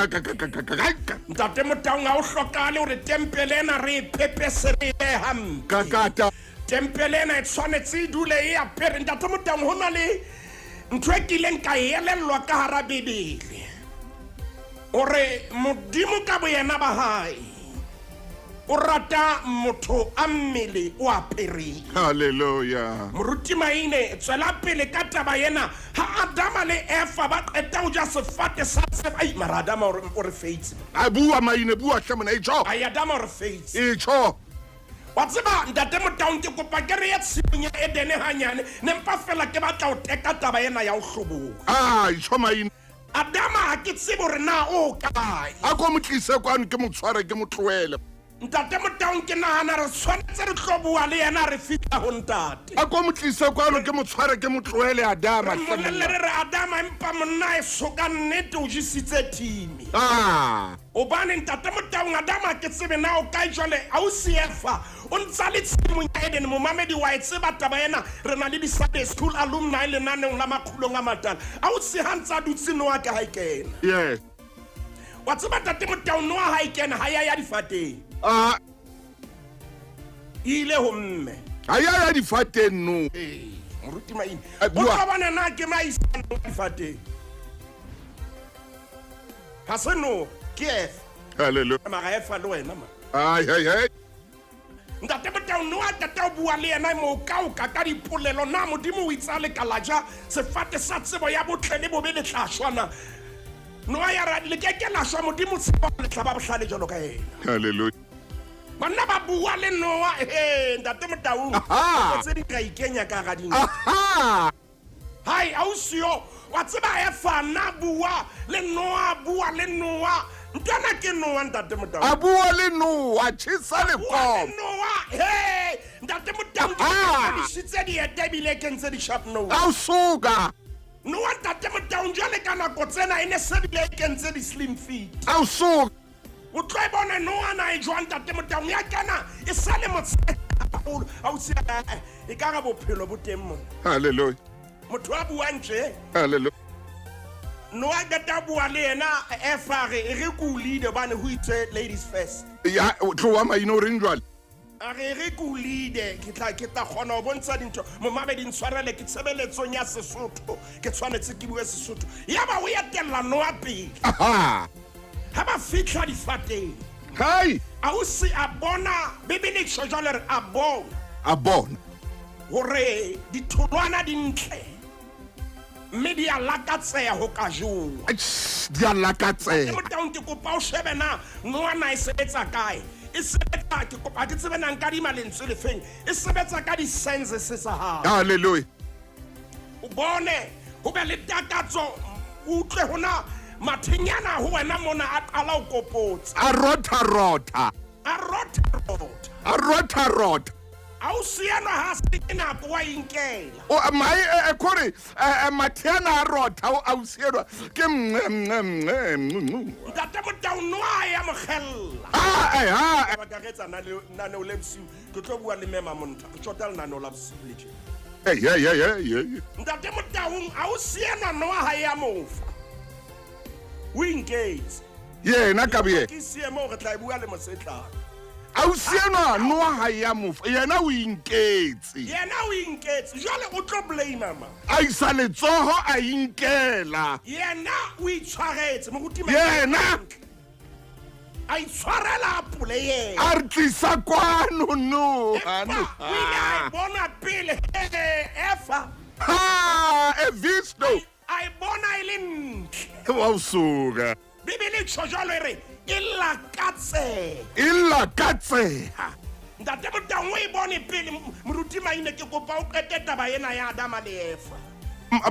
Ntate Motaung ha o hlokahale hore tempele ena re e phepese re e behe hampe. Kakata. Tempele ena e tshwanetse e dule e apere. Ntate Motaung ho na le ntho e kileng ka e elellwa ka hara Bibele. Hore Modimo ka boyena ba hae o rata motho a mmele o apereng. Hallelujah. Moruti Maine tswela pele ka taba ena ha Adama le Eva ba qeta ho ja sefate sa tsebo. Ai mara Adama o re feitse. A bua Maine bua hle mona e tjho. Ai Adama o re feitse. E tjho. Wa tseba Ntate Motaung ke kopa ke re ye tshimong ya Edene hanyane ne mpa fela ke batla ho teka taba ena ya ho hloboha. Ai tjho Maine. Adama ha ke tsebe hore na o kae. A ko mo tlise kwano ke mo tshware ke mo tlohele. Ntate Motaung ke nahana re tshwanetse re tlo bua le yena re fihla ho ntate. A ko mo tlise kwano ke mo tshware ke mo tlohele Adama. Re mmolelle re re Adama empa monna e so ka nnete o jesitse thimi. Ah. Hobane Ntate Motaung Adama ke tsebe na o kae jwale ausi Efa o ntsa le tshimong ya Eden momamedi wa e tseba taba ena re na le di Sunday school alumni lenaneong la makgulong a matala. Ausi ha ntsa dutse Noah ka ha e kena. Yes. Wa tseba Ntate Motaung Noah ha e kena ha ya ya difateng. Ah. Ile ho mme. Ha ya ya difateng no. Eh, moruti Maine. A O bua. tla bona na ke maisana difateng. Ha se no ke Efa. Hallelujah. Mara Efa le wena ma. Ai ai ai. Ntate Motaung Noah tata o bua le yena mo ka o ka ka dipolelo na Modimo o itse a le ka la ja sefate sa tsebo ya botle le bobe le tla shwa na. Noa ya re le ke ke la shwa Modimo tshepa le tla ba bohlale jwalo ka yena. Hallelujah. Banna ba bua le Noa, he ntate Motaung, tse di ka ikenya ka ga dintho. Hai, ausio, wa tseba Efa na bua le Noa, bua le Noa. Ntwana ke Noa ntate Motaung. A bua le Noa, tjhesa le Bua le Noa, he ntate Motaung ke disitse dieta ebile ke ntse di sharp nose. Ausuka. Noa ntate Motaung jwale ka nako tsena e ne se bile ke ntse di slim fit. Ausuka. O tlo e bona Noa na e jwang ntate Motaung ya kena e sale motshehadi haholo. Ausi e ka re bophelo bo teng mona. Hallelujah. Motho a buang tje. Hallelujah. Noa qeta bua le yena Efa re e re ke o lead hobane ho itswe ladies first. Ya tloha maino o reng jwale? A re re ke o lead ke tla kgona ho bontsha dintho. Momamedi ntshwarele ke tshebeletsong ya Sesotho. Ke tshwanetse ke bue Sesotho. Yaba o etella Noa pele. Aha. Ha ba fihla difateng. Hai. Ausi a bona Bibele e tjho jwale re a bona. A bona. Hore ditholwana di ntle. Mme di a lakatseha ho ka jowa. Di a lakatseha. Ke Motaung ke kopa o shebe na Noa na e sebetsa kae. E sebetsa ke kopa ke tsebe na nka dima lentswe le feng. E sebetsa ka di-senses tsa hao. Hallelujah. O bone ho be le takatso o utlwe hona mathenyana ho wena mona a qala ho kopotsa. A rotha rotha. A rotha rotha. A rotha rotha. Ausi enwa ha se ke nako wa inkela. O mai kore mathiana a rotha o ausi enwa ke mnce mnce mnce mnce. Ntate Motaung Noa ya mo kgella. Ha Ba ka re etsa lenaneo le bosiu ke tlo bua le mema monta. Ke tjota lenaneo la bosiu le tje. Hey hey hey hey. Ntate Motaung ausi enwa Noa ha ya mofa. O inketse. Yena ka boyena. Ke seemo re tla bua le mosetlana. Ausi enwa Noa ha ya mofa. Yena o inketse. Yena o inketse. Jwale o tlo blame mama. A isa letsoho a inkela. Yena o itshwaretse moruti. Yena a itshwarela apole yena. A re tlisa kwano no. O ile a bona pele Efa. Ha e visto. A e bona e le ntle. Wa usuka. Bibele tjho jwalo e re e lakatseha. E lakatseha. Ntate Motaung o e bone pele moruti Maine ke kopa o qete taba ena ya Adama le Efa.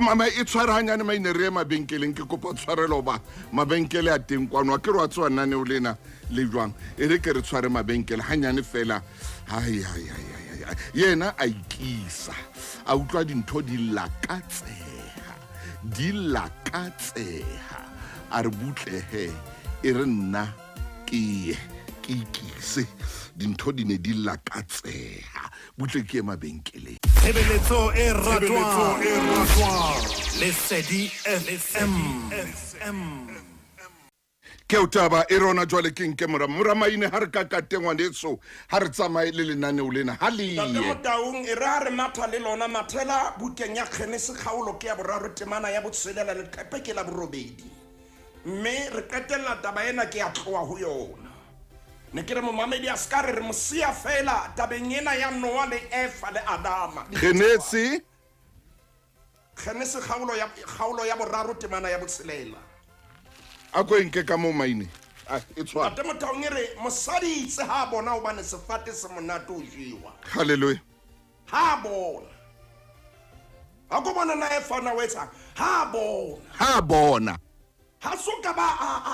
Mama e tshware hanyane Maine re ye mabenkeleng ke kopa tshwarelo ba mabenkele a teng kwano a ke re wa tswa naneo lena le jwang e re ke re tshware mabenkele hanyane fela. Hai hai hai hai. Yena a ikisa a utlwa dintho di lakatseha. Di lakatseha. A re butle he e re nna ke ye ke ikise dintho di ne di lakatseha butle ke ye mabenkeleng. Tshebeletso e ratwang Lesedi FM. Ke o taba e rona jwale ke nke mora Maine ha re ka kateng ngwaneso ha re tsamaye le lenaneo lena ha le ye. Ntate Motaung e re ha re matha le lona mathela bukeng ya Kgenese kgaolo ke ya boraro temana ya botshelela leqephe ke la borobedi. Mme re qetella taba ena ke ya tloha ho yona. Ne ke re momamedi a ska re re mosia fela tabeng ena ya Noa le Efa le Adama. Kgenese kgaolo ya boraro temana ya botshelela. A ko nke ka mo Maine. A e tshwana. Ntate Motaung e re mosadi itse ha bona hobane sefate se monate o jewa. Hallelujah. Ha bona. Ha ko bona na Efa na o etsang? Ha bona. Ha bona. Ha so ka ba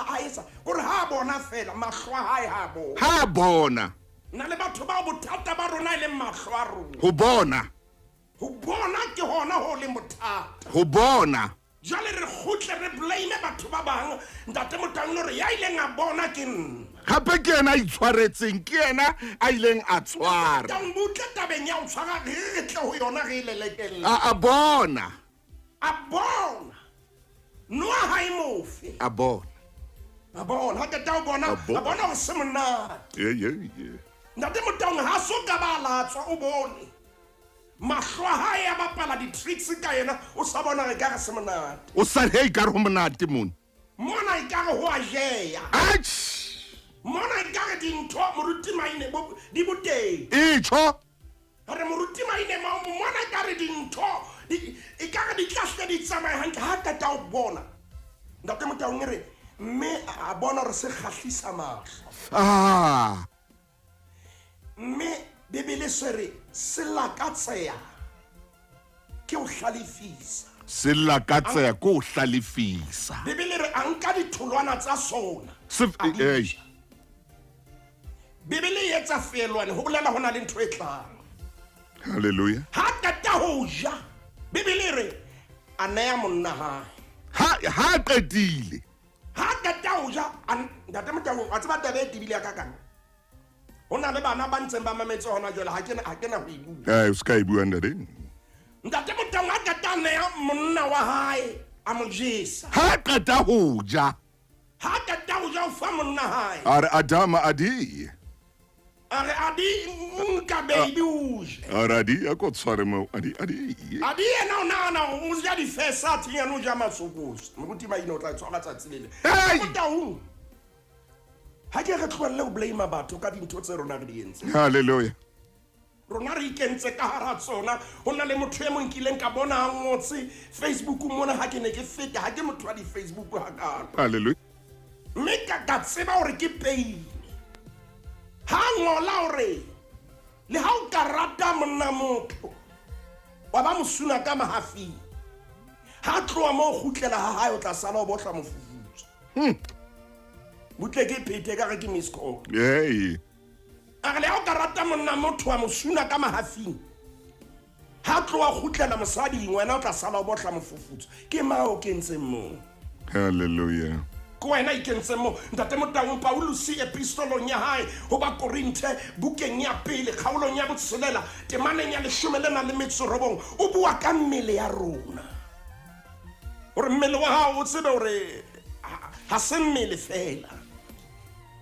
a etsa kore ha bona fela mahlo a hae ha bona. Ha bona. Nna le batho ba bothata ba rona e leng mahlo a rona. Ho bona. Ho bona ke hona ho leng bothata. Ho bona. Jwale re kgutle re blame batho ba bang. Ntate Motaung o re ya ileng a bona ke nna. Hape ke yena a itshwaretseng, ke yena a ileng a tshwara. Motaung butle tabeng ya ho tshwara re re tle ho yona re e lelekelle. A bona. A bona. Noa ha e mofe. A bona. A bona. Ha qeta ho bona, a bona ho se monate. Ye. Ntate Motaung ha so ka ba latswa o bone. Mahlo a hae a bapala di-tricks ka yena o sa bona re ka re se monate. O sa re ka re ho monate mona. Mona e ka re ho a jeya. Atjhe. Mona e ka re dintho moruti Maine di boteng. E tjho. Re moruti Maine mona e ka re dintho e ka re di tla hle di tsamaye hantle ha qeta ho bona. Ntate Motaung e re mme a bona gore se kgahlisa mahlo. Ah. Mme Bibele se re se lakatseha ke ho hlalefisa. Se lakatseha ke ho hlalefisa. Bibele re a nka ditholwana tsa sona. Se a di ei. ja. Bibele e etsa feelwane ho bolela ho na le ntho e tlang. Hallelujah. Ha qeta ho ja, Bibele e re a neya monna hae. Ha qetile. Ha qeta ho ja, ntate Motaung, wa tseba taba e tebile ya ka kang? Ho na le bana ba ntseng ba mametse hona jwale, ha ke na ho e bua. Eh, o ska e bua ntate. Ntate Motaung ha qeta a neya monna wa hae, a mo jesa. Ha qeta ho ja. Ha qeta ho ja, o fa monna hae. A re Adama a di. A re Adi nka baby o je. A re Adi a ko tshware mo Adi Adi. Adi yena o nahana hore o ja difesa athe yena o ja masokoso. Moruti Maine o tla tshwara tsatsi le le. Hey! Motaung. Ha ke re tlohelle ho blame batho ka dintho tse rona re di entseng. Hallelujah. Rona re ikentse ka hara tsona. Ho na le motho e mong kileng ka bona a ngotse Facebook mona ha ke ne ke feta, ha ke motho wa di-Facebook hakalo. Hallelujah. Mme ka tseba hore ke pain. Ha ngola hore le ha o ka rata monna motho wa ba mosuna ka mahafing, ha tloha moo kgutlela ha hae o tla sala o bohla mofufutso. Butle ke phethe ka re ke miss call. Hey. A re le ha o ka rata monna motho wa mosuna ka mahafing, ha tloha kgutlela mosading wena o tla sala o bohla mofufutso. Ke mang o kentseng moo? Hallelujah. Ke wena ikentseng moo. Ntate Motaung, Paulus epistolong ya hae ho Bakorinthe bukeng ya pele kgaolong ya botshelela temaneng ya 19 o bua ka mmele ya rona. Hore mmele wa hao o tsebe hore ha se mmele fela.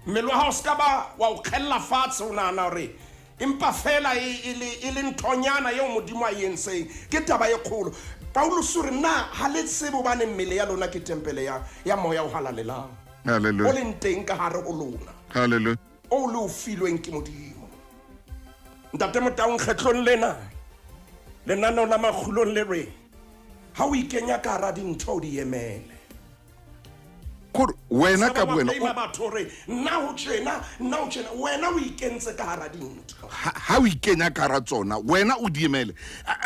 Mmele wa hao se ka ba wa o kgella fatshe o nahana hore empa fela e le nthonyana eo Modimo a e entseng. Ke taba e kgolo. Paulus o re na ha le tsebe hobane mmele ya lona ke tempele ya moya o halalelang. Hallelujah. O leng teng ka hare ho lona. Hallelujah. O le o filweng ke Modimo. Ntate Motaung, kgetlong lena lenaneo la Makgulong le re ha o ikenya ka hara dintho o di emele. Kore wena ka Seba bowena ba batho hore nna ho tjena, nna ho tjena, wena o ikentse ka hara dintho. Ha o ikenya ka hara tsona, wena o di emele.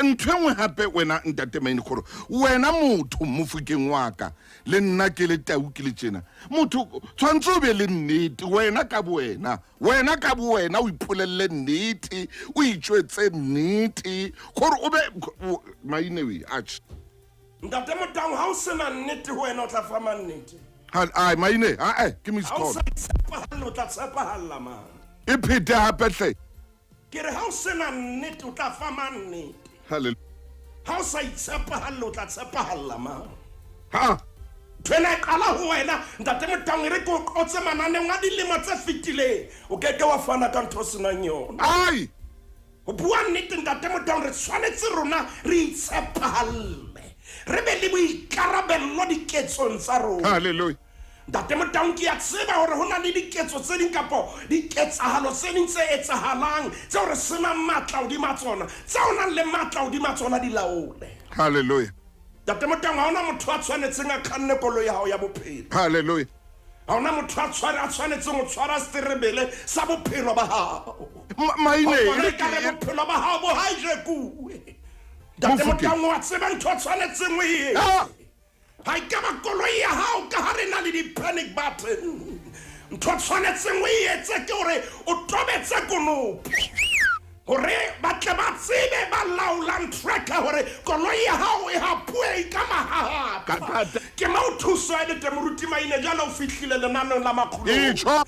Ntho e nngwe hape wena ntate Maine, gore wena motho mofokeng wa ka le nna ke le tau ke le tjena, motho tshwantse o be le nnete wena ka bowena, wena ka bowena o ipolelle nnete, o itjwetse nnete gore o be Maine we atjhe. Ntate Motaung, ha o sena nnete ho wena o tla fa mang nnete? Ai Maine, a ke miss Ha o call. sa tshepahalla, o tla tshepahalla mang? E phete hape hle. Ke re ha o sena nnete o tla fa mang nnete? Hallelujah. Ha o sa itshepahalla o tla tshepahalla mang? Ha. Ntho ena e qala ho wena ntate Motaung, e re ke o qotse mananeong a dilemo tse fetileng, o keke wa fana ka ntho o senang yona. Ai. Ho bua nnete ntate Motaung, re tshwanetse rona re itshepahalle, re be le boikarabello diketsong tsa rona. Hallelujah. Ntate Motaung, ke a tseba hore ho na le diketso tse ding kapo diketsahalo tse ding tse etsahalang tseo re senang matla hodima tsona, tseo nang le matla hodima tsona di laole. Hallelujah. Ntate Motaung, ha hona motho a tshwanetseng a kganne koloi ya hao ya bophelo. Hallelujah. Ha hona motho a tshwanetseng ho tshwara seterebele sa bophelo ba hao. Maine, Ho bona e re ekare ke- bophelo ba hao bo hijackuwe. Ntate Mofokeng. Motaung, wa tseba ntho a tshwanetseng ho e etsa. Ah! Ha e ka ba koloi ya hao ka ha re na le di-panic button. Ntho tshwanetseng o e etse ke hore o tobetse konopo hore ba tle ba tsebe ba laolang tracker hore koloi ya hao e hapuwe ka mahahapa. Ke mo thuso ya le teng Moruti Maine, jwale o fihlile lenaneong la Makgulong. Itjho.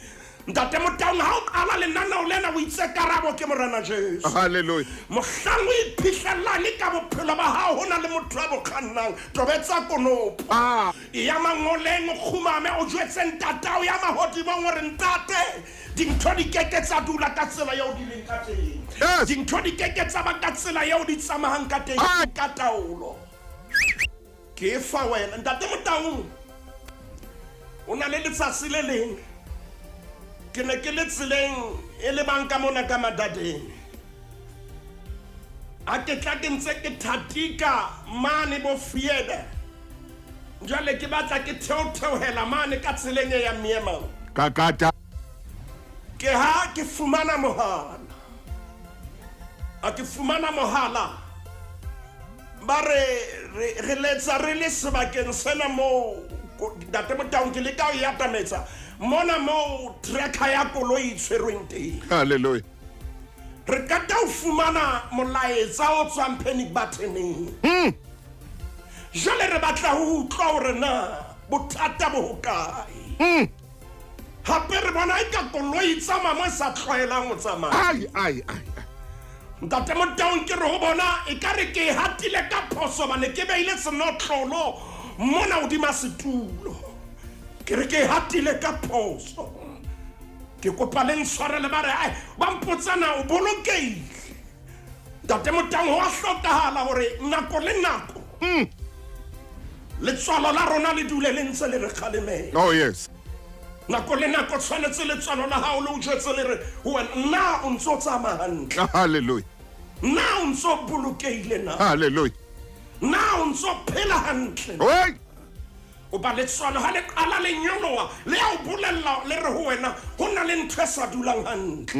Ntate Motaung, ha o qala lenaneo lena o itse karabo ke Morena Jesu. Hallelujah. Mohlang o iphihlellang ka bophelo ba hao ho na le motho a bo kgannang, tobetsa konopo. Ah. Ya mangoleng o kgumame o jwetse ntatao ya mahodimong hore ntate, dintho di keke tsa dula ka tsela eo di leng ka teng. Yes. Dintho di keke tsa ba ka tsela eo di tsamayang ka teng Ah. ka taolo. Ke fa wena ntate Motaung, o na le letsatsi le leng ke ne ke le tseleng e lebang ka mona ka Madadeng. A ke tla ke ntse ke thatika mane bo Fiede. Jwale ke batla ke theotheohela mane ka tseleng e yang Miemang. Kakata. Ke ha ke fumana mohala. A ke fumana mohala. Ba re re letsa re le sebakeng sena moo Ntate Motaung ke leka ho e atametsa mona moo tracker ya koloi e tshwerweng teng. Hallelujah. Re qeta ho fumana molaetsa o tswang panic buttoneng. Jwale re batla ho utlwa hore na bothata bo hokae. Hape re bona eka koloi e tsamaya mo e sa tlwaelang ho tsamaya. Ai, ai, ai. Ntate Motaung ke re ho bona ekare ke e hatile ka phoso hobane ke beile senotlolo mona hodima setulo. Ke re ke e hatile ka phoso. Ke kopa le ntshwarele ba re ai ba mpotsa na o bolokehile. Ntate Motaung ho a hlokahala hore nako le nako letswalo la rona le dule le ntse le re kgalemela. Oh yes. Nako le nako tshwanetse letswalo la hao le o jwetse le re ho wena na o ntse o tsamaya hantle. Hallelujah. Na o ntse o bolokehile na? Hallelujah. Na o ntse o phela hantle? Oi! Hoba letswalo ha le qala le nyoloha le ya o bolella le re ho wena ho na le ntho e sa dulang hantle.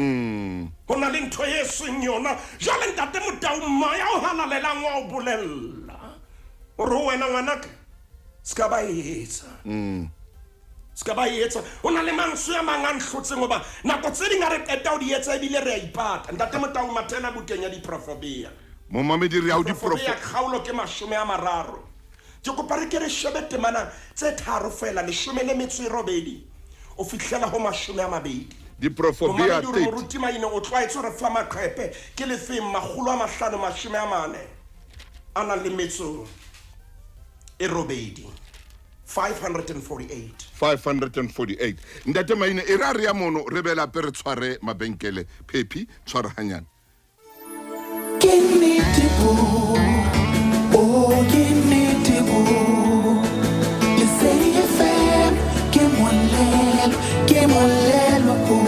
Ho na le ntho e seng yona. Jwale Ntate Motau moya o halalelang wa o bolella hore ho wena ngwanaka se ka ba etsa. Se ka ba etsa. Ho na le mantswe a mang a nhlotseng hoba nako tse ding ha re qeta ho di etsa ebile re a ipata. Ntate Motau mathela bukeng ya Diprofobia. Momamedi re ya ho Diprofobia kgaolo ke 30. Ke kopa re ke re shebe temana tse tharo fela, 18 o fihlela ho 20. Diprofobia Momamedi o re moruti Maine o tlwaetse hore fa maqhepe ke lefeng 544 a nang le metso e robedi. 548. 548. Ntate Maine e ra re ya mono re be lape re tshware mabenkele. Phephi tshwarahanyana. Ke nnete bo, oh ke nnete bo. Lesedi FM ke molelo, ke molelo bo.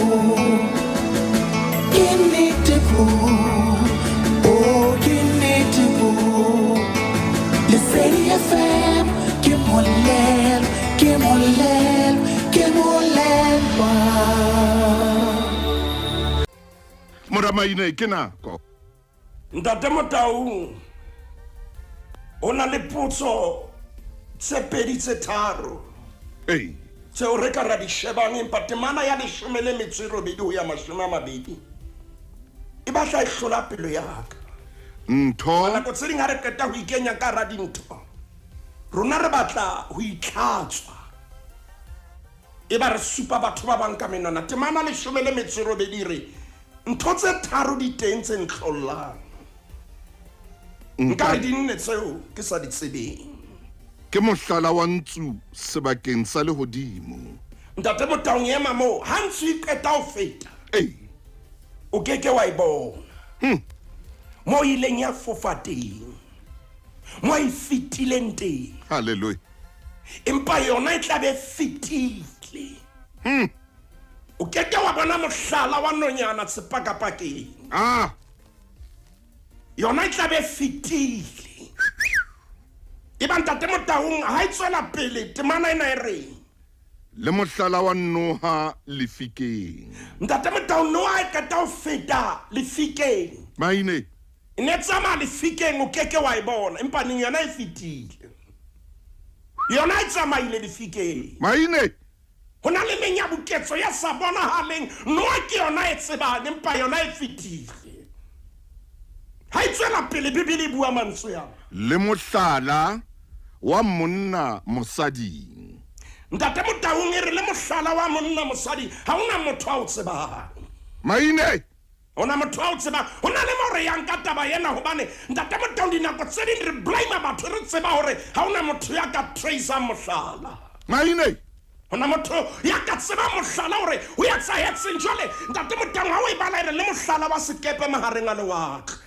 Ke nnete bo, oh ke nnete bo. Lesedi FM ke molelo, ke molelo, ke molelo. Mora Maine ke nako. Ntate Motaung ho na le potso tse pedi tse tharo. Ei. Tseo re ka ra di shebang empa temana ya 18 ho ya 20 e batla e hlola pelo ya ka. Ntho nako tse ding ha re qeta ho ikenya ka hara dintho rona re batla ho itlhatswa. E ba re supa batho ba bang ka menwana. Temana 18 re ntho tse tharo di teng tse ntlollang. Nka re di nne tseo ke sa di tsebeng. Ke mohlala wa ntsu sebakeng sa lehodimo. Ntate Motaung ema moo ha ntsu e qeta ho feta. Ei. O ke ke wa e bona. Mo ileng ya fofa teng. Mo e fetileng teng. Hallelujah. Empa yona e tla be fetile. O ke ke wa bona mohlala wa nonyana sepakapakeng. Ah. Yona e tla be fetile. E ba Ntate Motaung ha e tswela pele temana ena e reng? Le mohlala wa noha lefikeng. Ntate Motaung noha e qeta ho feta lefikeng. Maine. E ne tsamaya lefikeng o ke ke wa e bona empa neng yona e fetile. Yona e tsamaile lefikeng. Maine. Ho na le meng ya boketso ya sa bonahaleng noha ke yona e tsebang empa yona e fetile. Ha e tswela pele Bibele e bua mantswe ana. Le mohlala wa monna mosading. Ntate Motaung e re le mohlala wa monna mosading ha hona motho a o tsebang. Maine. Hona motho a o tsebang. Ho na le mo re yang ka taba ena hobane Ntate Motaung dinako tse ding re blame batho re tseba hore ha hona motho ya ka traceang mohlala. Maine. Hona motho ya ka tseba mohlala hore ho etsahetseng jwale Ntate Motaung ha o e bala e re le mohlala wa sekepe mahareng a lewatle.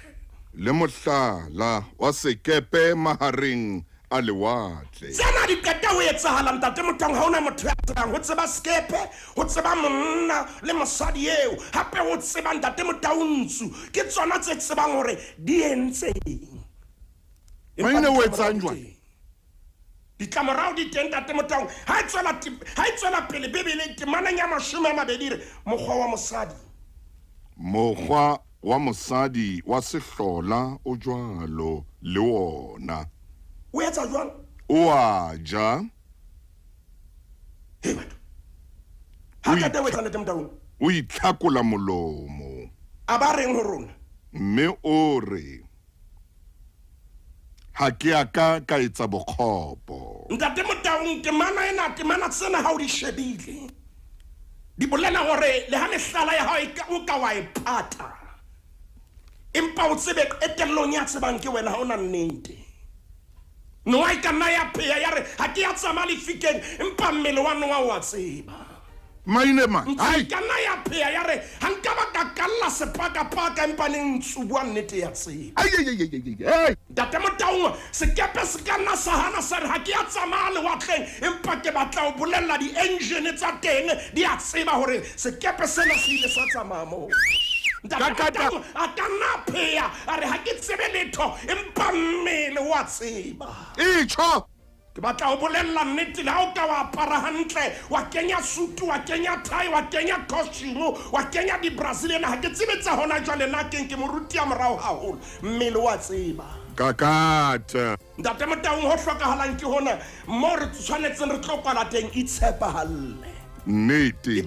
Le mohlala wa sekepe mahareng a lewatle. Tsena di qeta ho etsahala Ntate Motaung ha hona motho ya tsebang ho tseba sekepe, ho tseba monna le mosadi eo, hape ho tseba Ntate Motaung ntsu ke tsona tse tsebang hore di entseng. Maine o etsang jwang? Ditlamorao di teng tate Motaung. Ha e tswela ha e tswela pele Bibele temaneng ya 20 re mokgwa wa mosadi. Mokgwa wa mosadi wa sehlola o jwalo le wona. O etsa jwang? O a ja. He batho. Ha qeta o etsa ntate Motaung? O itlhakola molomo. A ba reng ho rona? Mme o re ha ke a ka ka etsa bokgopo. Ntate Motaung, temana ena, temana tsena ha o di shebile, di bolela hore le ha mehlala ya hao e o ka wa e pata, empa o tsebe qetellong ya tsebang ke wena, ha o na nnete. Noa e ka nna ya pheya ya re ha ke ya tsamaya lefikeng, empa mmele wa Noa o a tseba. Maine man, Ntsu hai. e ka nna ya pheya ya re ha nka ba ka kalla sepakapaka, empa ne ntsu bua nnete ya tseba. Ai, ai, ai, ai, ai, ai. Ntate Motaung, sekepe se ka nna sa hana sa re ha ke ya tsamaya lewatleng, empa ke batla ho bolella di-engine tsa teng di a tseba hore sekepe sena se ile sa tsamaya moo. Ntate Kakata. Motaung a ka nna a pheya a re ha ke tsebe letho, empa mmele o a tseba. Itjho. Ke batla ho bolella nnete, le ha o ka wa apara hantle, wa kenya sutu, wa kenya tie, wa kenya costume, wa kenya di-Brazilian, ha ke tsebe tsa hona jwale na keng, ke moruti ya morao haholo, mmele wa tseba. Kakata. Ntate Motaung, ho hlokahalang ke hona moo re tshwanetseng re tlo kwala teng, itshepahalle. Nnete.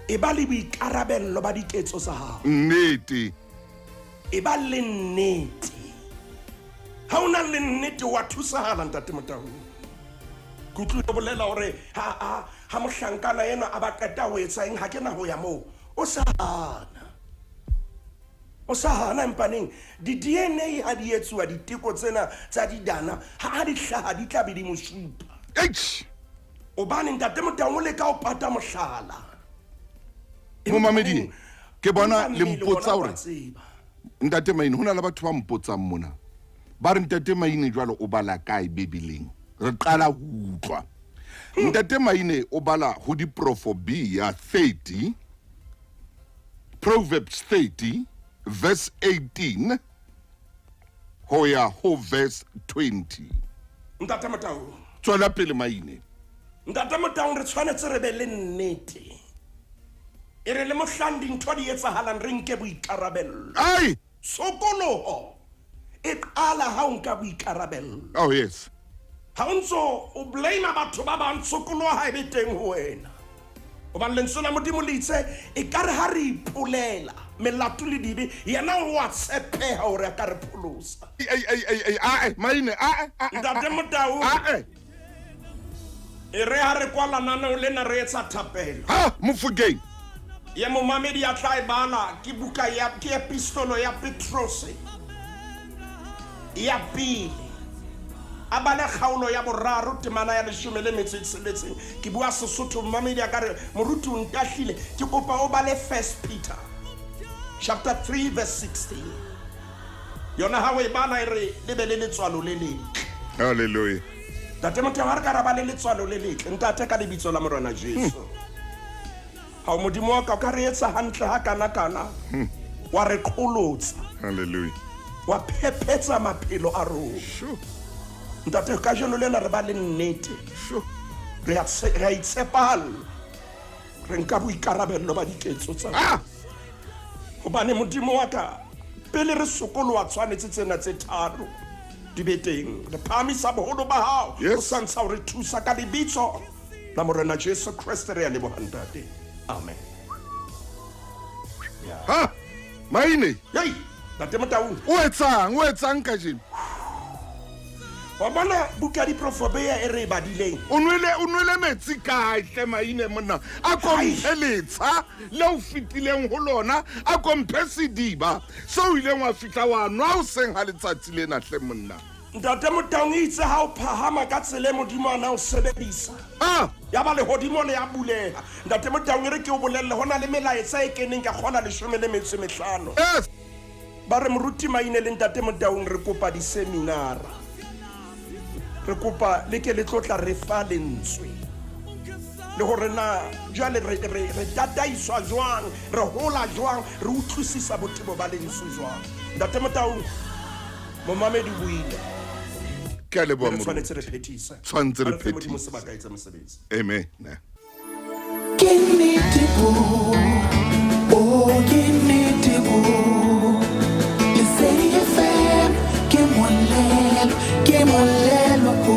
E ba le boikarabello ba diketso tsa hao. Nnete. E ba le nnete. Ha o na le nnete wa thusahala ntate Motaung. Ke utlwile o bolela hore ha ha mohlankana enwa a ba qeta ho etsa eng, ha ke na ho ya moo. O sa hana. O sa hana empaneng di-DNA ha di etsuwa diteko tsena tsa didana, ha di hlaha di tla be di mo supa. Eish. Hobane ntate Motaung o leka ho pata mohlala. Momamedi, ke bona le Empa mmele mpotsa wona wa hore tseba. Ntate Maine, ho na le batho ba mpotsang mona. Ba re Ntate Maine jwalo o bala kae Bibeleng? Re qala ho utlwa. Ntate Maine o bala ho diprofobia 30, Proverbs 30 verse 18 ho ya ho verse 20. Ntate Motaung. Tswela pele Maine. Ntate Motaung, re tshwanetse re be le nnete. E re le mohlang dintho di etsahalang re nke boikarabello. Ai! Tshokoloho e qala ha o nka boikarabello. Oh yes. Ha o ntso o blame batho ba bang, tshokoloho ha e be teng ho wena. Hobane lentswe la Modimo le itse e ka re ha re ipolela melato le dibe, yena o a tshepeha hore a ka re pholosa. Ai ai ai ai ai Maine, ai ai. Ntate Motaung. Ai. E re ha re kwala naneo lena re etsa thapelo. Ha Mofokeng. Ye momamedi ya tla e bala ke buka ya ke epistolo ya Petrose ya pele. A bale kgaolo ya boraro temana ya 16. Ke bua Sesotho, momamedi a ka re moruti o ntahlile, ke kopa o bale 1 Peter chapter 3 verse 16. Yona ha o e bala e re le be le letswalo le letle. Hallelujah. Ntate Motaung, ha re ka ra ba le letswalo le letle, ntate, ka lebitso la Morena Jesu. Ha o Modimo wa ka, o ka re etsa hantle ha kana-kana, wa re qholotsa. Hallelujah. Wa phephetsa maphelo a rona. Sure. Ntate, kajeno lena re ba le nnete. Sure. Re a itshepahalla. Re nka boikarabello ba diketso tsa rona. Hobane Modimo wa ka, pele re sokoloha tshwanetse tsena tse tharo di be teng. Re phahamisa boholo ba hao. Yes. O sa ntsha ho re thusa ka lebitso la Morena Jesu Kreste, re a leboha ntate. Amen. Ha! Maine. Hey, Ntate Motaung. O etsang kajeno? Wa bona buka ya diprofobea e re e badileng. O nwele metsi kae hle Maine monna? A ko mphe letsha le o fetileng ho lona, a ko mphe sediba seo o ileng wa fihla wa nwa hoseng ha letsatsi lena hle monna. Ntate Motaung, itse ha o phahama ka tsela e Modimo a na o sebedisa. Ya ba lehodimo le ya buleha. Ntate Motaung, e re ke o bolelle, ho na le melaetsa e keneng ka kgona 15. Yes. Ba re moruti Maine le Ntate Motaung re kopa diseminara. Re kopa le ke le tlotla re fa lentswe. Le hore na jwale re tataiswa jwang, re hola jwang, re utlwisisa botebo ba lentswe jwang. Ntate Motaung, momamedi o buile. Ke a leboha, Re moruti. tshwanetse re phethise. Tshwanetse re Ha fe Modimo phethise. sebaka a etsa mosebetsi. Amen. Ke nnete bo, oh ke nnete bo. Lesedi FM ke molelo, ke molelo bo.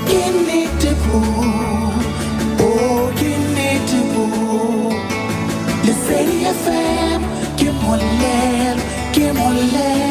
Ke nnete bo, oh ke nnete bo. Lesedi FM ke molelo, ke molelo.